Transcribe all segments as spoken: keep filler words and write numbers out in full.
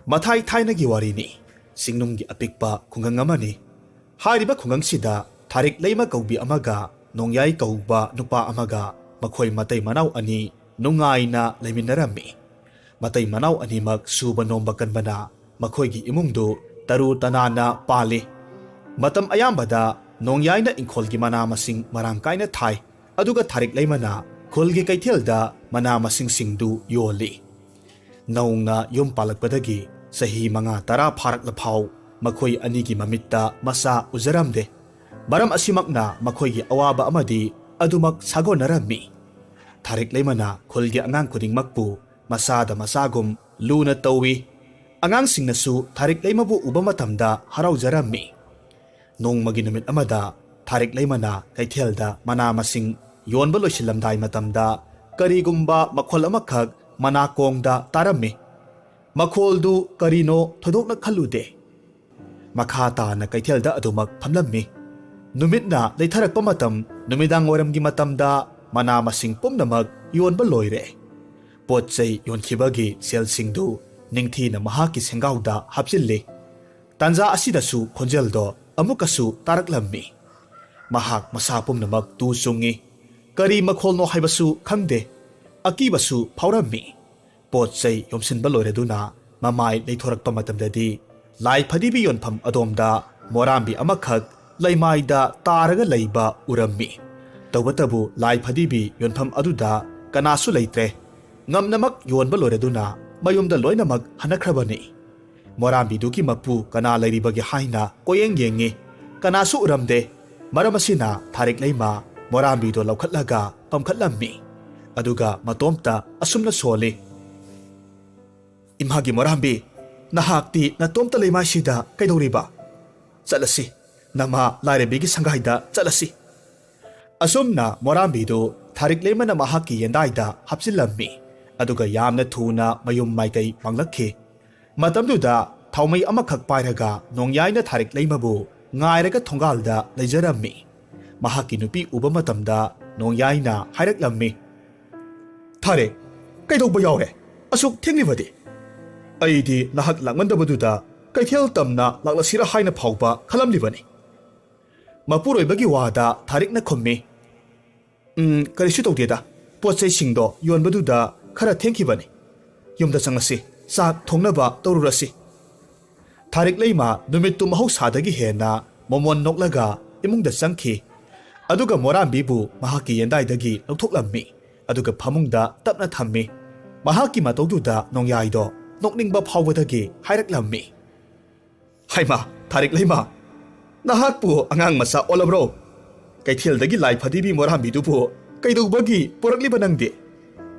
ꯃꯊꯥꯏ ꯊꯥꯏꯅꯒꯤ ꯋꯥꯔꯤꯅꯤ꯫ ꯆꯤꯡꯅꯨꯡꯒꯤ ꯑꯄꯤꯛꯄ ꯈꯨꯡꯒꯪ ꯑꯃꯅꯤ꯫ ꯍꯥꯏꯔꯤꯕ ꯈꯨꯡꯒꯪꯁꯤꯗ ꯊꯥꯔꯤꯛ ꯂꯩꯃ ꯀꯧꯕꯤ ꯑꯃꯒ ꯅꯣꯡꯌꯥꯏ ꯀꯧꯕ ꯅꯨꯄꯥ ꯑꯃꯒ ꯃꯈꯣꯏ ꯃꯇꯩ ꯃꯅꯥꯎ ꯑꯅꯤ ꯅꯨꯡꯉꯥꯏꯅ ꯂꯩꯃꯤꯟꯅꯔꯝꯃꯤ꯫ ꯃꯇꯩ ꯃꯅꯥꯎ ꯑꯅꯤꯃꯛ ꯁꯨꯕ ꯅꯣꯝꯕ ꯀꯟꯕꯅ ꯃꯈꯣꯏꯒꯤ ꯏꯃꯨꯡꯗꯨ ꯇꯔꯨ ꯇꯅꯥꯟꯅ ꯄꯥꯜꯂꯤ꯫ ꯃꯇꯝ ꯑꯌꯥꯝꯕꯗ ꯅꯣꯡꯌꯥꯏꯅ ꯏꯪꯈꯣꯜꯒꯤ ꯃꯅꯥ ꯃꯁꯤꯡ ꯃꯔꯥꯡ ꯀꯥꯏꯅ ꯊꯥꯏ, ꯑꯗꯨꯒ ꯊꯥꯔꯤꯛ ꯂꯩꯃꯅ ꯈꯨꯜꯒꯤ ꯀꯩꯊꯦꯜꯗ ꯃꯅꯥ ꯃꯁꯤꯡꯁꯤꯡꯗꯨ ꯌꯣꯜꯂꯤ꯫ ꯅꯧꯅ ꯌꯨꯝ ꯄꯥꯜꯂꯛꯄꯗꯒꯤ ꯆꯍꯤ ꯃꯉꯥ ꯇꯔꯥ ꯐꯥꯔꯛꯂꯐꯥꯎ ꯃꯈꯣꯏ ꯑꯅꯤꯒꯤ ꯃꯃꯤꯠꯇ ꯃꯆꯥ ꯎꯖꯔꯝꯗꯦ꯫ ꯃꯔꯝ ꯑꯁꯤꯃꯛꯅ ꯃꯈꯣꯏꯒꯤ ꯑꯋꯥꯕ ꯑꯃꯗꯤ ꯑꯗꯨꯃꯛ ꯁꯥꯒꯣꯟꯅꯔꯝꯃꯤ꯫ ꯊꯥꯔꯤꯛ ꯂꯩꯃꯅ ꯈꯨꯜꯒꯤ ꯑꯉꯥꯡ ꯈꯨꯗꯤꯡꯃꯛꯄꯨ ꯃꯆꯥꯗ ꯃꯆꯥꯒꯨꯝ ꯂꯨꯅ ꯇꯧꯏ꯫ ꯑꯉꯥꯡꯁꯤꯡꯅꯁꯨ ꯊꯥꯔꯤꯛ ꯂꯩꯃꯕꯨ ꯎꯕ ꯃꯇꯝꯗ ꯍꯔꯥꯎꯖꯔꯝꯃꯤ꯫ ꯅꯣꯡꯃꯒꯤ ꯅꯨꯃꯤꯠ ꯑꯃꯗ ꯊꯥꯔꯤꯛ ꯂꯩꯃꯅ ꯀꯩꯊꯦꯜꯗ ꯃꯅꯥ ꯃꯁꯤꯡ ꯌꯣꯟꯕ ꯂꯣꯏꯁꯤꯜꯂꯝꯗꯥꯏ ꯃꯇꯝꯗ ꯀꯔꯤꯒꯨꯝꯕ ꯃꯈꯣꯜ ꯑꯃꯈꯛ ꯃꯅꯥꯀꯣꯡꯗ ꯇꯥꯔꯝꯃꯤ꯫ ꯃꯈꯣꯜꯗꯨ ꯀꯔꯤꯅꯣ ꯊꯣꯏꯗꯣꯛꯅ ꯈꯜꯂꯨꯗꯦ꯫ ꯃꯈꯥ ꯇꯥꯅ ꯀꯩꯊꯦꯜꯗ ꯑꯗꯨꯃꯛ ꯐꯝꯂꯝꯃꯤ꯫ ꯅꯨꯃꯤꯠꯅ ꯂꯩꯊꯔꯛꯄ ꯃꯇꯝ, ꯅꯨꯃꯤꯗꯥꯡ ꯋꯥꯏꯔꯝꯒꯤ ꯃꯇꯝꯗ ꯃꯅꯥ ꯃꯁꯤꯡ ꯄꯨꯝꯅꯃꯛ ꯌꯣꯟꯕ ꯂꯣꯏꯔꯦ꯫ ꯄꯣꯠ ꯆꯩ ꯌꯣꯟꯈꯤꯕꯒꯤ ꯁꯦꯜꯁꯤꯡꯗꯨ ꯅꯤꯡꯊꯤꯅ ꯃꯍꯥꯛꯀꯤ ꯁꯦꯡꯒꯥꯎꯗ ꯍꯥꯞꯆꯤꯜꯂꯤ꯫ ꯇꯥꯟꯖꯥ ꯑꯁꯤꯗꯁꯨ ꯈꯣꯟꯖꯦꯜꯗꯣ ꯑꯃꯨꯛꯀꯁꯨ ꯇꯥꯔꯛꯂꯝꯃꯤ꯫ ꯃꯍꯥꯛ ꯃꯁꯥ ꯄꯨꯝꯅꯃꯛ ꯇꯨ ꯆꯨꯡꯉꯤ꯫ ꯀꯔꯤ ꯃꯈꯣꯜꯅꯣ ꯍꯥꯏꯕꯁꯨ ꯈꯪꯗꯦ꯫ ꯑꯀꯤꯕꯁꯨ ꯐꯥꯎꯔꯝꯃꯤ꯫ ꯄꯣꯠ ꯆꯩ ꯌꯣꯝꯁꯤꯟꯕ ꯂꯣꯏꯔꯗꯨꯅ ꯃꯃꯥꯏ ꯂꯩꯊꯣꯔꯛꯄ ꯃꯇꯝꯗꯗꯤ ꯂꯥꯏ ꯐꯗꯤꯕꯤ ꯌꯣꯟꯐꯝ ꯑꯗꯣꯝꯗ ꯃꯣꯔꯥꯝꯕꯤ ꯑꯃꯈꯛ ꯂꯩꯃꯥꯏꯗ ꯇꯥꯔꯒ ꯂꯩꯕ ꯎꯔꯝꯃꯤ꯫ ꯇꯧꯕꯇꯕꯨ ꯂꯥꯏ ꯐꯗꯤꯕꯤ ꯌꯣꯟꯐꯝ ꯑꯗꯨꯗ ꯀꯅꯥꯁꯨ ꯂꯩꯇ꯭ꯔꯦ꯫ ꯉꯝꯅꯃꯛ ꯌꯣꯟꯕ ꯂꯣꯏꯔꯗꯨꯅ ꯃꯌꯨꯝꯗ ꯂꯣꯏꯅꯃꯛ ꯍꯟꯅꯈ꯭ꯔꯕꯅꯤ꯫ ꯃꯣꯔꯥꯝꯕꯤꯗꯨꯒꯤ ꯃꯄꯨ ꯀꯅꯥ ꯂꯩꯔꯤꯕꯒꯦ ꯍꯥꯏꯅ ꯀꯣꯌꯦꯡ ꯌꯦꯡꯉꯤ꯫ ꯀꯅꯥꯁꯨ ꯎꯔꯝꯗꯦ꯫ ꯃꯔꯝ ꯑꯁꯤꯅ ꯊꯥꯔꯤꯛ ꯂꯩꯃ ꯃꯣꯔꯥꯝꯕꯤꯗꯣ ꯂꯧꯈꯠꯂꯒ ꯄꯝꯈꯠꯂꯝꯃꯤ꯫ ꯑꯗꯨꯒ ꯃꯇꯣꯝꯇ ꯑꯁꯨꯝꯅ ꯁꯣꯜꯂꯤ, "ꯏꯃꯥꯒꯤ ꯃꯣꯔꯥꯝꯕꯤ, ꯅꯍꯥꯛꯇꯤ ꯅꯇꯣꯝꯇ ꯂꯩꯃꯥꯏꯁꯤꯗ ꯀꯩꯗꯧꯔꯤꯕ? ꯆꯠꯂꯁꯤ, ꯅꯃꯥ ꯂꯥꯏꯔꯦꯝꯕꯤꯒꯤ ꯁꯪꯒꯥꯏꯗ ꯆꯠꯂꯁꯤ꯫" ꯑꯁꯨꯝꯅ ꯃꯣꯔꯥꯝꯕꯤꯗꯨ ꯊꯥꯔꯤꯛ ꯂꯩꯃꯅ ꯃꯍꯥꯛꯀꯤ ꯌꯦꯟꯗꯥꯏꯗ ꯍꯥꯞꯆꯤꯜꯂꯝꯃꯤ꯫ ꯑꯗꯨꯒ ꯌꯥꯝꯅ ꯊꯨꯅ ꯃꯌꯨꯝ ꯃꯥꯏꯀꯩ ꯄꯥꯡꯂꯛꯈꯤ꯫ ꯃꯇꯝꯗꯨꯗ ꯊꯥꯎꯃꯩ ꯑꯃꯈꯛ ꯄꯥꯏꯔꯒ ꯅꯣꯡꯌꯥꯏꯅ ꯊꯥꯔꯤꯛ ꯂꯩꯃꯕꯨ ꯉꯥꯏꯔꯒ ꯊꯣꯡꯒꯥꯜꯗ ꯂꯩꯖꯔꯝꯃꯤ꯫ ꯃꯍꯥꯛꯀꯤ ꯅꯨꯄꯤ ꯎꯕ ꯃꯇꯝꯗ ꯅꯣꯡꯌꯥꯏꯅ ꯍꯥꯏꯔꯛꯂꯝꯃꯤ, "ꯊꯥꯔꯤꯛ, ꯀꯩꯗꯧꯕ ꯌꯥꯎꯔꯦ? ꯑꯁꯨꯛ ꯊꯦꯡꯂꯤꯕꯗꯤ?" ꯑꯩꯗꯤ ꯅꯍꯥꯛ ꯂꯥꯛꯃꯟꯗꯕꯗꯨꯗ ꯀꯩꯊꯦꯜ ꯇꯝꯅ ꯂꯥꯛꯂꯁꯤꯔꯥ ꯍꯥꯏꯅ ꯐꯥꯎꯕ ꯈꯜꯂꯝꯂꯤꯕꯅꯤ꯫ ꯃꯄꯨꯔꯣꯏꯕꯒꯤ ꯋꯥꯗ ꯊꯥꯔꯤꯛꯅ ꯈꯨꯝꯃꯤ, "ꯎꯝ, ꯀꯔꯤꯁꯨ ꯇꯧꯗꯦꯗ꯫ ꯄꯣꯠ ꯆꯩꯁꯤꯡꯗꯣ ꯌꯣꯟꯕꯗꯨꯗ ꯈꯔ ꯊꯦꯡꯈꯤꯕꯅꯤ꯫ ꯌꯨꯝꯗ ꯆꯪꯂꯁꯤ, ꯆꯥꯛ ꯊꯣꯡꯅꯕ ꯇꯧꯔꯨꯔꯁꯤ꯫" ꯊꯥꯔꯤꯛ ꯂꯩꯃ ꯅꯨꯃꯤꯠꯇꯨ ꯃꯍꯧꯁꯥꯗꯒꯤ ꯍꯦꯟꯅ ꯃꯣꯃꯣꯟ ꯅꯣꯛꯂꯒ ꯏꯃꯨꯡꯗ ꯆꯪꯈꯤ꯫ ꯑꯗꯨꯒ ꯃꯣꯔꯥꯝꯕꯤꯕꯨ ꯃꯍꯥꯛꯀꯤ ꯌꯦꯟꯗꯥꯏꯗꯒꯤ ꯂꯧꯊꯣꯛꯂꯝꯃꯤ꯫ ꯑꯗꯨꯒ ꯐꯃꯨꯡꯗ ꯇꯞꯅ ꯊꯝꯃꯤ꯫ ꯃꯍꯥꯛꯀꯤ ꯃꯇꯧꯗꯨꯗ ꯅꯣꯡꯌꯥꯏꯗꯣ ꯅꯣꯛꯅꯤꯡꯕ ꯐꯥꯎꯕꯗꯒꯤ ꯍꯥꯏꯔꯛꯂꯝꯃꯤ, "ꯍꯩꯃꯥ, ꯊꯥꯔꯤꯛ ꯂꯩꯃ, ꯅꯍꯥꯛꯄꯨ ꯑꯉꯥꯡ ꯃꯆꯥ ꯑꯣꯜꯂꯕ꯭ꯔꯣ? ꯀꯩꯊꯦꯜꯗꯒꯤ ꯂꯥꯏ ꯐꯗꯤꯕꯤ ꯃꯣꯔꯥꯝꯕꯤꯗꯨꯕꯨ ꯀꯩꯗꯧꯕꯒꯤ ꯄꯨꯔꯛꯂꯤꯕ ꯅꯪꯗꯤ?"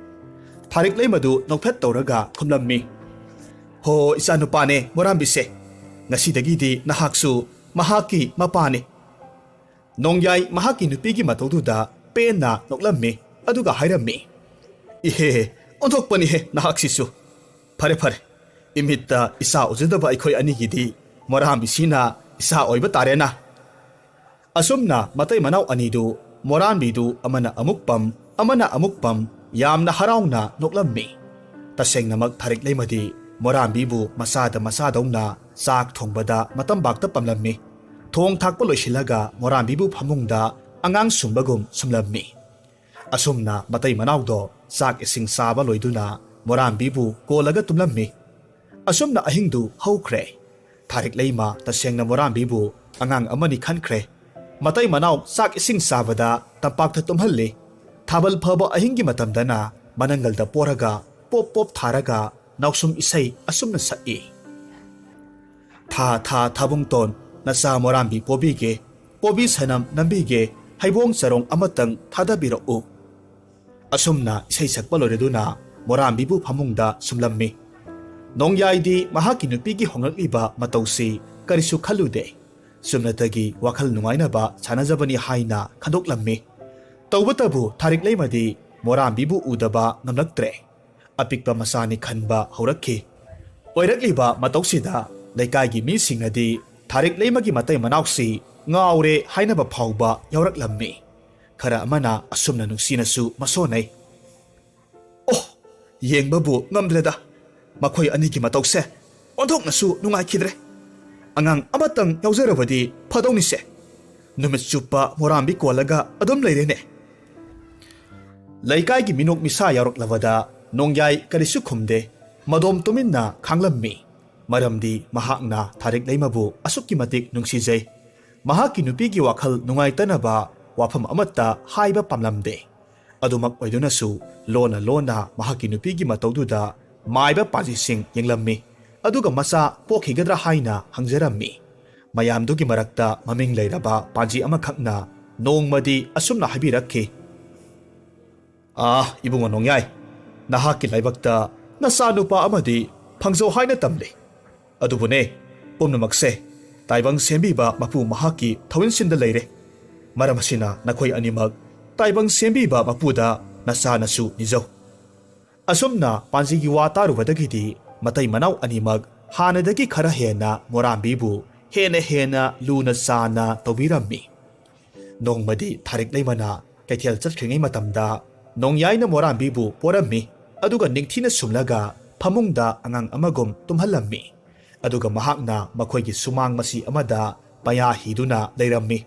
ꯊꯥꯔꯤꯛ ꯂꯩꯃꯗꯨ ꯅꯣꯛꯐꯦꯠ ꯇꯧꯔꯒ ꯈꯨꯝꯂꯝꯃꯤ, "ꯍꯣ, ꯏꯆꯥꯅꯨꯄꯥꯅꯦ ꯃꯣꯔꯥꯝꯕꯤꯁꯦ꯫ ꯉꯁꯤꯗꯒꯤꯗꯤ ꯅꯍꯥꯛꯁꯨ ꯃꯍꯥꯛꯀꯤ ꯃꯄꯥꯅꯤ꯫" ꯅꯣꯡꯌꯥꯏ ꯃꯍꯥꯛꯀꯤ ꯅꯨꯄꯤꯒꯤ ꯃꯇꯧꯗꯨꯗ ꯄꯦꯟꯅ ꯅꯣꯛꯂꯝꯃꯤ꯫ ꯑꯗꯨꯒ ꯍꯥꯏꯔꯝꯃꯤ, "ꯏꯍꯦ, ꯑꯣꯟꯊꯣꯛꯄꯅꯤꯍꯦ ꯅꯍꯥꯛꯁꯤꯁꯨ꯫ ꯐꯔꯦ, ꯐꯔꯦ, ꯏꯃꯤꯠꯇ ꯏꯆꯥ ꯎꯖꯗꯕ ꯑꯩꯈꯣꯏ ꯑꯅꯤꯒꯤꯗꯤ ꯃꯣꯔꯥꯝꯕꯤꯁꯤꯅ ꯏꯆꯥ ꯑꯣꯏꯕ ꯇꯥꯔꯦꯅ꯫" ꯑꯁꯨꯝꯅ ꯃꯇꯩ ꯃꯅꯥꯎ ꯑꯅꯤꯗꯨ, ꯃꯣꯔꯥꯝꯕꯤꯗꯨ ꯑꯃꯅ ꯑꯃꯨꯛ ꯄꯝ, ꯑꯃꯅ ꯑꯃꯨꯛ ꯄꯝ, ꯌꯥꯝꯅ ꯍꯔꯥꯎꯅ ꯅꯣꯛꯂꯝꯃꯤ꯫ ꯇꯁꯦꯡꯅꯃꯛ ꯊꯥꯔꯤꯛ ꯂꯩꯃꯗꯤ ꯃꯣꯔꯥꯝꯕꯤꯕꯨ ꯃꯆꯥꯗ ꯃꯆꯥꯗꯧꯅ ꯆꯥꯛ ꯊꯣꯡꯕꯗ ꯃꯇꯝꯕꯥꯛꯇ ꯄꯝꯂꯝꯃꯤ꯫ ꯊꯣꯡ ꯊꯥꯛꯄ ꯂꯣꯏꯁꯤꯜꯂꯒ ꯃꯣꯔꯥꯝꯕꯤꯕꯨ ꯐꯃꯨꯡꯗ ꯑꯉꯥꯡ ꯁꯨꯝꯕꯒꯨꯝ ꯁꯨꯝꯂꯝꯃꯤ꯫ ꯑꯁꯨꯝꯅ ꯃꯇꯩ ꯃꯅꯥꯎꯗꯣ ꯆꯥꯛ ꯏꯁꯤꯡ ꯆꯥꯕ ꯂꯣꯏꯗꯨꯅ ꯃꯣꯔꯥꯝꯕꯤꯕꯨ ꯀꯣꯜꯂꯒ ꯇꯨꯝꯂꯝꯃꯤ꯫ ꯑꯁꯨꯝꯅ ꯑꯍꯤꯡꯗꯨ ꯍꯧꯈ꯭ꯔꯦ꯫ ꯊꯥꯔꯤꯛ ꯂꯩꯃ ꯇꯁꯦꯡꯅ ꯃꯣꯔꯥꯝꯕꯤꯕꯨ ꯑꯉꯥꯡ ꯑꯃꯅꯤ ꯈꯟꯈ꯭ꯔꯦ꯫ ꯃꯇꯩ ꯃꯅꯥꯎ ꯆꯥꯛ ꯏꯁꯤꯡ ꯆꯥꯕꯗ ꯇꯝꯄꯥꯛꯇ ꯇꯨꯝꯍꯜꯂꯤ꯫ ꯊꯥꯕꯜ ꯐꯕ ꯑꯍꯤꯡꯒꯤ ꯃꯇꯝꯗꯅ ꯃꯅꯪꯒꯜꯗ ꯄꯣꯔꯒ ꯄꯣꯞ ꯄꯣꯞ ꯊꯥꯔꯒ ꯅꯥꯎꯁꯨꯝ ꯏꯁꯩ ꯑꯁꯨꯝꯅ ꯁꯛꯏ꯫ "ꯊꯥ ꯊꯥ ꯊꯥꯕꯨꯡꯇꯣꯟ ꯅꯆꯥ ꯃꯣꯔꯥꯝꯕꯤ ꯄꯣꯕꯤꯒꯦ, ꯄꯣꯕꯤ ꯁꯅꯝ ꯅꯝꯕꯤꯒꯦ, ꯍꯩꯕꯣꯡ ꯆꯔꯣꯡ ꯑꯃꯇꯪ ꯊꯥꯗꯕꯤꯔꯛꯎ꯫" ꯑꯁꯨꯝꯅ ꯏꯁꯩ ꯁꯛꯄ ꯂꯣꯏꯔꯗꯨꯅ ꯃꯣꯔꯥꯝꯕꯤꯕꯨ ꯐꯃꯨꯡꯗ ꯁꯨꯝꯂꯝꯃꯤ꯫ ꯅꯣꯡꯌꯥꯏꯗꯤ ꯃꯍꯥꯛꯀꯤ ꯅꯨꯄꯤꯒꯤ ꯍꯣꯡꯂꯛꯂꯤꯕ ꯃꯇꯧꯁꯤ ꯀꯔꯤꯁꯨ ꯈꯜꯂꯨꯗꯦ꯫ ꯆꯨꯝꯅꯇꯒꯤ ꯋꯥꯈꯜ ꯅꯨꯡꯉꯥꯏꯅꯕ ꯁꯥꯟꯅꯖꯕꯅꯤ ꯍꯥꯏꯅ ꯈꯟꯗꯣꯛꯂꯝꯃꯤ꯫ ꯇꯧꯕꯇꯕꯨ ꯊꯥꯔꯤꯛ ꯂꯩꯃꯗꯤ ꯃꯣꯔꯥꯝꯕꯤꯕꯨ ꯎꯗꯕ ꯉꯝꯂꯛꯇ꯭ꯔꯦ꯫ ꯑꯄꯤꯛꯄ ꯃꯆꯥꯅꯤ ꯈꯟꯕ ꯍꯧꯔꯛꯈꯤ꯫ ꯑꯣꯏꯔꯛꯂꯤꯕ ꯃꯇꯧꯁꯤꯗ ꯂꯩꯀꯥꯏꯒꯤ ꯃꯤꯁꯤꯡꯅꯗꯤ ꯊꯥꯔꯤꯛ ꯂꯩꯃꯒꯤ ꯃꯇꯩ ꯃꯅꯥꯎꯁꯤ ꯉꯥꯎꯔꯦ ꯍꯥꯏꯅꯕ ꯐꯥꯎꯕ ꯌꯥꯎꯔꯛꯂꯝꯃꯤ꯫ ꯈꯔ ꯑꯃꯅ ꯑꯁꯨꯝꯅ ꯅꯨꯡꯁꯤꯅꯁꯨ ꯃꯁꯣꯟꯅꯩ꯫ "ꯑꯣ, ꯌꯦꯡꯕꯕꯨ ꯉꯝꯗ꯭ꯔꯦꯗ꯫ ꯃꯈꯣꯏ ꯑꯅꯤꯒꯤ ꯃꯇꯧꯁꯦ ꯑꯣꯟꯊꯣꯛꯅꯁꯨ ꯅꯨꯡꯉꯥꯏꯈꯤꯗ꯭ꯔꯦ꯫ ꯑꯉꯥꯡ ꯑꯃꯇꯪ ꯌꯥꯎꯖꯔꯕꯗꯤ ꯐꯗꯧꯅꯤꯁꯦ꯫ ꯅꯨꯃꯤꯠ ꯆꯨꯞꯄ ꯃꯣꯔꯥꯝꯕꯤ ꯀꯣꯜꯂꯒ ꯑꯗꯨꯝ ꯂꯩꯔꯦꯅꯦ꯫ ꯂꯩꯀꯥꯏꯒꯤ ꯃꯤꯅꯣꯛ ꯃꯤꯁꯥ ꯌꯥꯎꯔꯛꯂꯕꯗ ꯅꯣꯡꯌꯥꯏ ꯀꯔꯤꯁꯨ ꯈꯨꯝꯗꯦ꯫ ꯃꯗꯣꯝ ꯇꯨꯃꯤꯟꯅ ꯈꯥꯡꯂꯝꯃꯤ꯫ ꯃꯔꯝꯗꯤ ꯃꯍꯥꯛꯅ ꯊꯥꯔꯤꯛ ꯂꯩꯃꯕꯨ ꯑꯁꯨꯛꯀꯤ ꯃꯇꯤꯛ ꯅꯨꯡꯁꯤꯖꯩ꯫ ꯃꯍꯥꯛꯀꯤ ꯅꯨꯄꯤꯒꯤ ꯋꯥꯈꯜ ꯅꯨꯡꯉꯥꯏꯇꯅꯕ ꯋꯥꯐꯝ ꯑꯃꯠꯇ ꯍꯥꯏꯕ ꯄꯥꯝꯂꯝꯗꯦ꯫ ꯑꯗꯨꯃꯛ ꯑꯣꯏꯗꯨꯅꯁꯨ ꯂꯣꯟꯅ ꯂꯣꯟꯅ ꯃꯍꯥꯛꯀꯤ ꯅꯨꯄꯤꯒꯤ ꯃꯇꯧꯗꯨꯗ ꯃꯥꯏꯕ ꯄꯥꯟꯖꯤꯁꯤꯡ ꯌꯦꯡꯂꯝꯃꯤ꯫ ꯑꯗꯨꯒ ꯃꯆꯥ ꯄꯣꯛꯈꯤꯒꯗ꯭ꯔꯥ ꯍꯥꯏꯅ ꯍꯪꯖꯔꯝꯃꯤ꯫ ꯃꯌꯥꯝꯗꯨꯒꯤ ꯃꯔꯛꯇ ꯃꯃꯤꯡ ꯂꯩꯔꯕ ꯄꯥꯟꯖꯤ ꯑꯃꯈꯛꯅ ꯅꯣꯡꯃꯗꯤ ꯑꯁꯨꯝꯅ ꯍꯥꯏꯕꯤꯔꯛꯈꯤ, "ꯑꯥ, ꯏꯕꯨꯡꯉꯣ ꯅꯣꯡꯌꯥꯏ, ꯅꯍꯥꯛꯀꯤ ꯂꯥꯏꯕꯛꯇ ꯅꯆꯥꯅꯨꯄꯥ ꯑꯃꯗꯤ ꯐꯪꯖꯧ ꯍꯥꯏꯅ ꯇꯝꯂꯤ꯫ ꯑꯗꯨꯕꯨꯅꯦ, ꯄꯨꯝꯅꯃꯛꯁꯦ ꯇꯥꯏꯕꯪ ꯁꯦꯝꯕꯤꯕ ꯃꯄꯨ ꯃꯍꯥꯛꯀꯤ ꯊꯧꯏꯟꯁꯤꯟꯗ ꯂꯩꯔꯦ꯫ ꯃꯔꯝ ꯑꯁꯤꯅ ꯅꯈꯣꯏ ꯑꯅꯤꯃꯛ ꯇꯥꯏꯕꯪ ꯁꯦꯝꯕꯤꯕ ꯃꯄꯨꯗ ꯅꯆꯥꯅꯁꯨ ꯅꯤꯖꯧ"꯫ ꯑꯁꯨꯝꯅ ꯄꯥꯟꯖꯤꯒꯤ ꯋꯥ ꯇꯥꯔꯨꯕꯗꯒꯤꯗꯤ ꯃꯇꯩ ꯃꯅꯥꯎ ꯑꯅꯤꯃꯛ ꯍꯥꯟꯅꯗꯒꯤ ꯈꯔ ꯍꯦꯟꯅ ꯃꯣꯔꯥꯝꯕꯤꯕꯨ ꯍꯦꯟꯅ ꯍꯦꯟꯅ ꯂꯨꯅ ꯆꯥꯟꯅ ꯇꯧꯕꯤꯔꯝꯃꯤ꯫ ꯅꯣꯡꯃꯗꯤ ꯊꯥꯔꯤꯛ ꯂꯩꯃꯅ ꯀꯩꯊꯦꯜ ꯆꯠꯈ꯭ꯔꯤꯉꯩ ꯃꯇꯝꯗ ꯅꯣꯡꯌꯥꯏꯅ ꯃꯣꯔꯥꯝꯕꯤꯕꯨ ꯄꯣꯔꯝꯃꯤ, ꯑꯗꯨꯒ ꯅꯤꯡꯊꯤꯅ ꯁꯨꯝꯂꯒ ꯐꯃꯨꯡꯗ ꯑꯉꯥꯡ ꯑꯃꯒꯨꯝ ꯇꯨꯝꯍꯜꯂꯝꯃꯤ꯫ ꯑꯗꯨꯒ ꯃꯍꯥꯛꯅ ꯃꯈꯣꯏꯒꯤ ꯁꯨꯃꯥꯡ ꯃꯁꯤ ꯑꯃꯗ ꯄꯌꯥ ꯍꯤꯗꯨꯅ ꯂꯩꯔꯝꯃꯤ꯫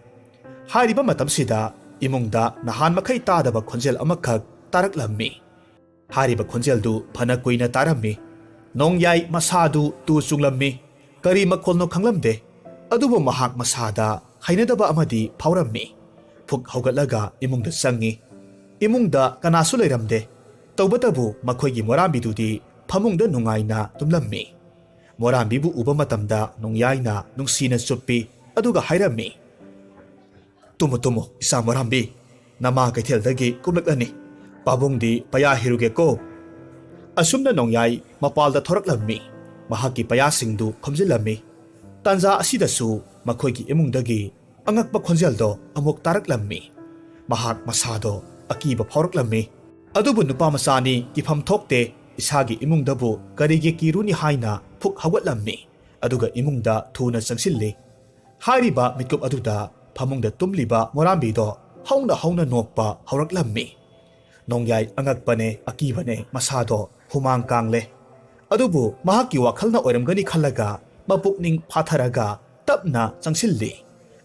ꯍꯥꯏꯔꯤꯕ ꯃꯇꯝꯁꯤꯗ ꯏꯃꯨꯡꯗ ꯅꯍꯥꯟ ꯃꯈꯩ ꯇꯥꯗꯕ ꯈꯣꯟꯖꯦꯜ ꯑꯃꯈꯛ ꯇꯥꯔꯛꯂꯝꯃꯤ꯫ ꯍꯥꯏꯔꯤꯕ ꯈꯣꯟꯖꯦꯜꯗꯨ ꯐꯅ ꯀꯨꯏꯅ ꯇꯥꯔꯝꯃꯤ꯫ ꯅꯣꯡꯌꯥꯏ ꯃꯁꯥꯗꯨ ꯇꯨ ꯆꯨꯡꯂꯝꯃꯤ꯫ ꯀꯔꯤ ꯃꯈꯣꯜꯅꯣ ꯈꯪꯂꯝꯗꯦ, ꯑꯗꯨꯕꯨ ꯃꯍꯥꯛ ꯃꯁꯥꯗ ꯍꯩꯅꯗꯕ ꯑꯃꯗꯤ ꯐꯥꯎꯔꯝꯃꯤ꯫ ꯐꯨꯛ ꯍꯧꯒꯠꯂꯒ ꯏꯃꯨꯡꯗ ꯆꯪꯉꯤ꯫ ꯏꯃꯨꯡꯗ ꯀꯅꯥꯁꯨ ꯂꯩꯔꯝꯗꯦ꯫ ꯇꯧꯕꯇꯕꯨ ꯃꯈꯣꯏꯒꯤ ꯃꯣꯔꯥꯝꯕꯤꯗꯨꯗꯤ ꯐꯃꯨꯡꯗ ꯅꯨꯡꯉꯥꯏꯅ ꯇꯨꯝꯂꯝꯃꯤ꯫ ꯃꯣꯔꯥꯝꯕꯤꯕꯨ ꯎꯕ ꯃꯇꯝꯗ ꯅꯣꯡꯌꯥꯏꯅ ꯅꯨꯡꯁꯤꯅ ꯆꯨꯞꯄꯤ, ꯑꯗꯨꯒ ꯍꯥꯏꯔꯝꯃꯤ, "ꯇꯨꯝꯃꯨ, ꯇꯨꯝꯃꯨ, ꯏꯆꯥ ꯃꯣꯔꯥꯝꯕꯤ, ꯅꯃꯥ ꯀꯩꯊꯦꯜꯗꯒꯤ ꯀꯨꯝꯂꯛꯂꯅꯤ꯫ ꯄꯥꯕꯨꯡꯗꯤ ꯄꯌꯥ ꯍꯤꯔꯨꯒꯦꯀꯣ"꯫ ꯑꯁꯨꯝꯅ ꯅꯣꯡꯌꯥꯏ ꯃꯄꯥꯜꯗ ꯊꯣꯔꯛꯂꯝꯃꯤ꯫ ꯃꯍꯥꯛꯀꯤ ꯄꯌꯥꯁꯤꯡꯗꯨ ꯈꯣꯝꯖꯤꯜꯂꯝꯃꯤ꯫ ꯇꯥꯟꯖꯥ ꯑꯁꯤꯗꯁꯨ ꯃꯈꯣꯏꯒꯤ ꯏꯃꯨꯡꯗꯒꯤ ꯑꯉꯛꯄ ꯈꯣꯟꯖꯦꯜꯗꯣ ꯑꯃꯨꯛ ꯇꯥꯔꯛꯂꯝꯃꯤ꯫ ꯃꯍꯥꯛ ꯃꯁꯥꯗꯣ ꯑꯀꯤꯕ ꯐꯥꯎꯔꯛꯂꯝꯃꯤ꯫ ꯑꯗꯨꯕꯨ ꯅꯨꯄꯥ ꯃꯆꯥꯅꯤ, ꯀꯤꯐꯝ ꯊꯣꯛꯇꯦ, ꯏꯁꯥꯒꯤ ꯏꯃꯨꯡꯗꯕꯨ ꯀꯔꯤꯒꯤ ꯀꯤꯔꯨꯅꯤ ꯍꯥꯏꯅ ꯐꯨꯛ ꯍꯧꯒꯠꯂꯝꯃꯤ꯫ ꯑꯗꯨꯒ ꯏꯃꯨꯡꯗ ꯊꯨꯅ ꯆꯪꯁꯤꯜꯂꯤ꯫ ꯍꯥꯏꯔꯤꯕ ꯃꯤꯀꯨꯞ ꯑꯗꯨꯗ ꯐꯃꯨꯡꯗ ꯇꯨꯝꯂꯤꯕ ꯃꯣꯔꯥꯝꯕꯤꯗꯣ ꯍꯧꯅ ꯍꯧꯅ ꯅꯣꯛꯄ ꯍꯧꯔꯛꯂꯝꯃꯤ꯫ ꯅꯣꯡꯌꯥꯏ ꯑꯉꯛꯄꯅꯦ, ꯑꯀꯤꯕꯅꯦ, ꯃꯁꯥꯗꯣ ꯍꯨꯃꯥꯡ ꯀꯥꯡꯂꯦ꯫ ꯑꯗꯨꯕꯨ ꯃꯍꯥꯛꯀꯤ ꯋꯥꯈꯜꯅ ꯑꯣꯏꯔꯝꯒꯅꯤ ꯈꯜꯂꯒ ꯃꯄꯨꯛꯅꯤꯡ ꯐꯥꯊꯔꯒ ꯇꯞꯅ ꯆꯪꯁꯤꯜꯂꯤ꯫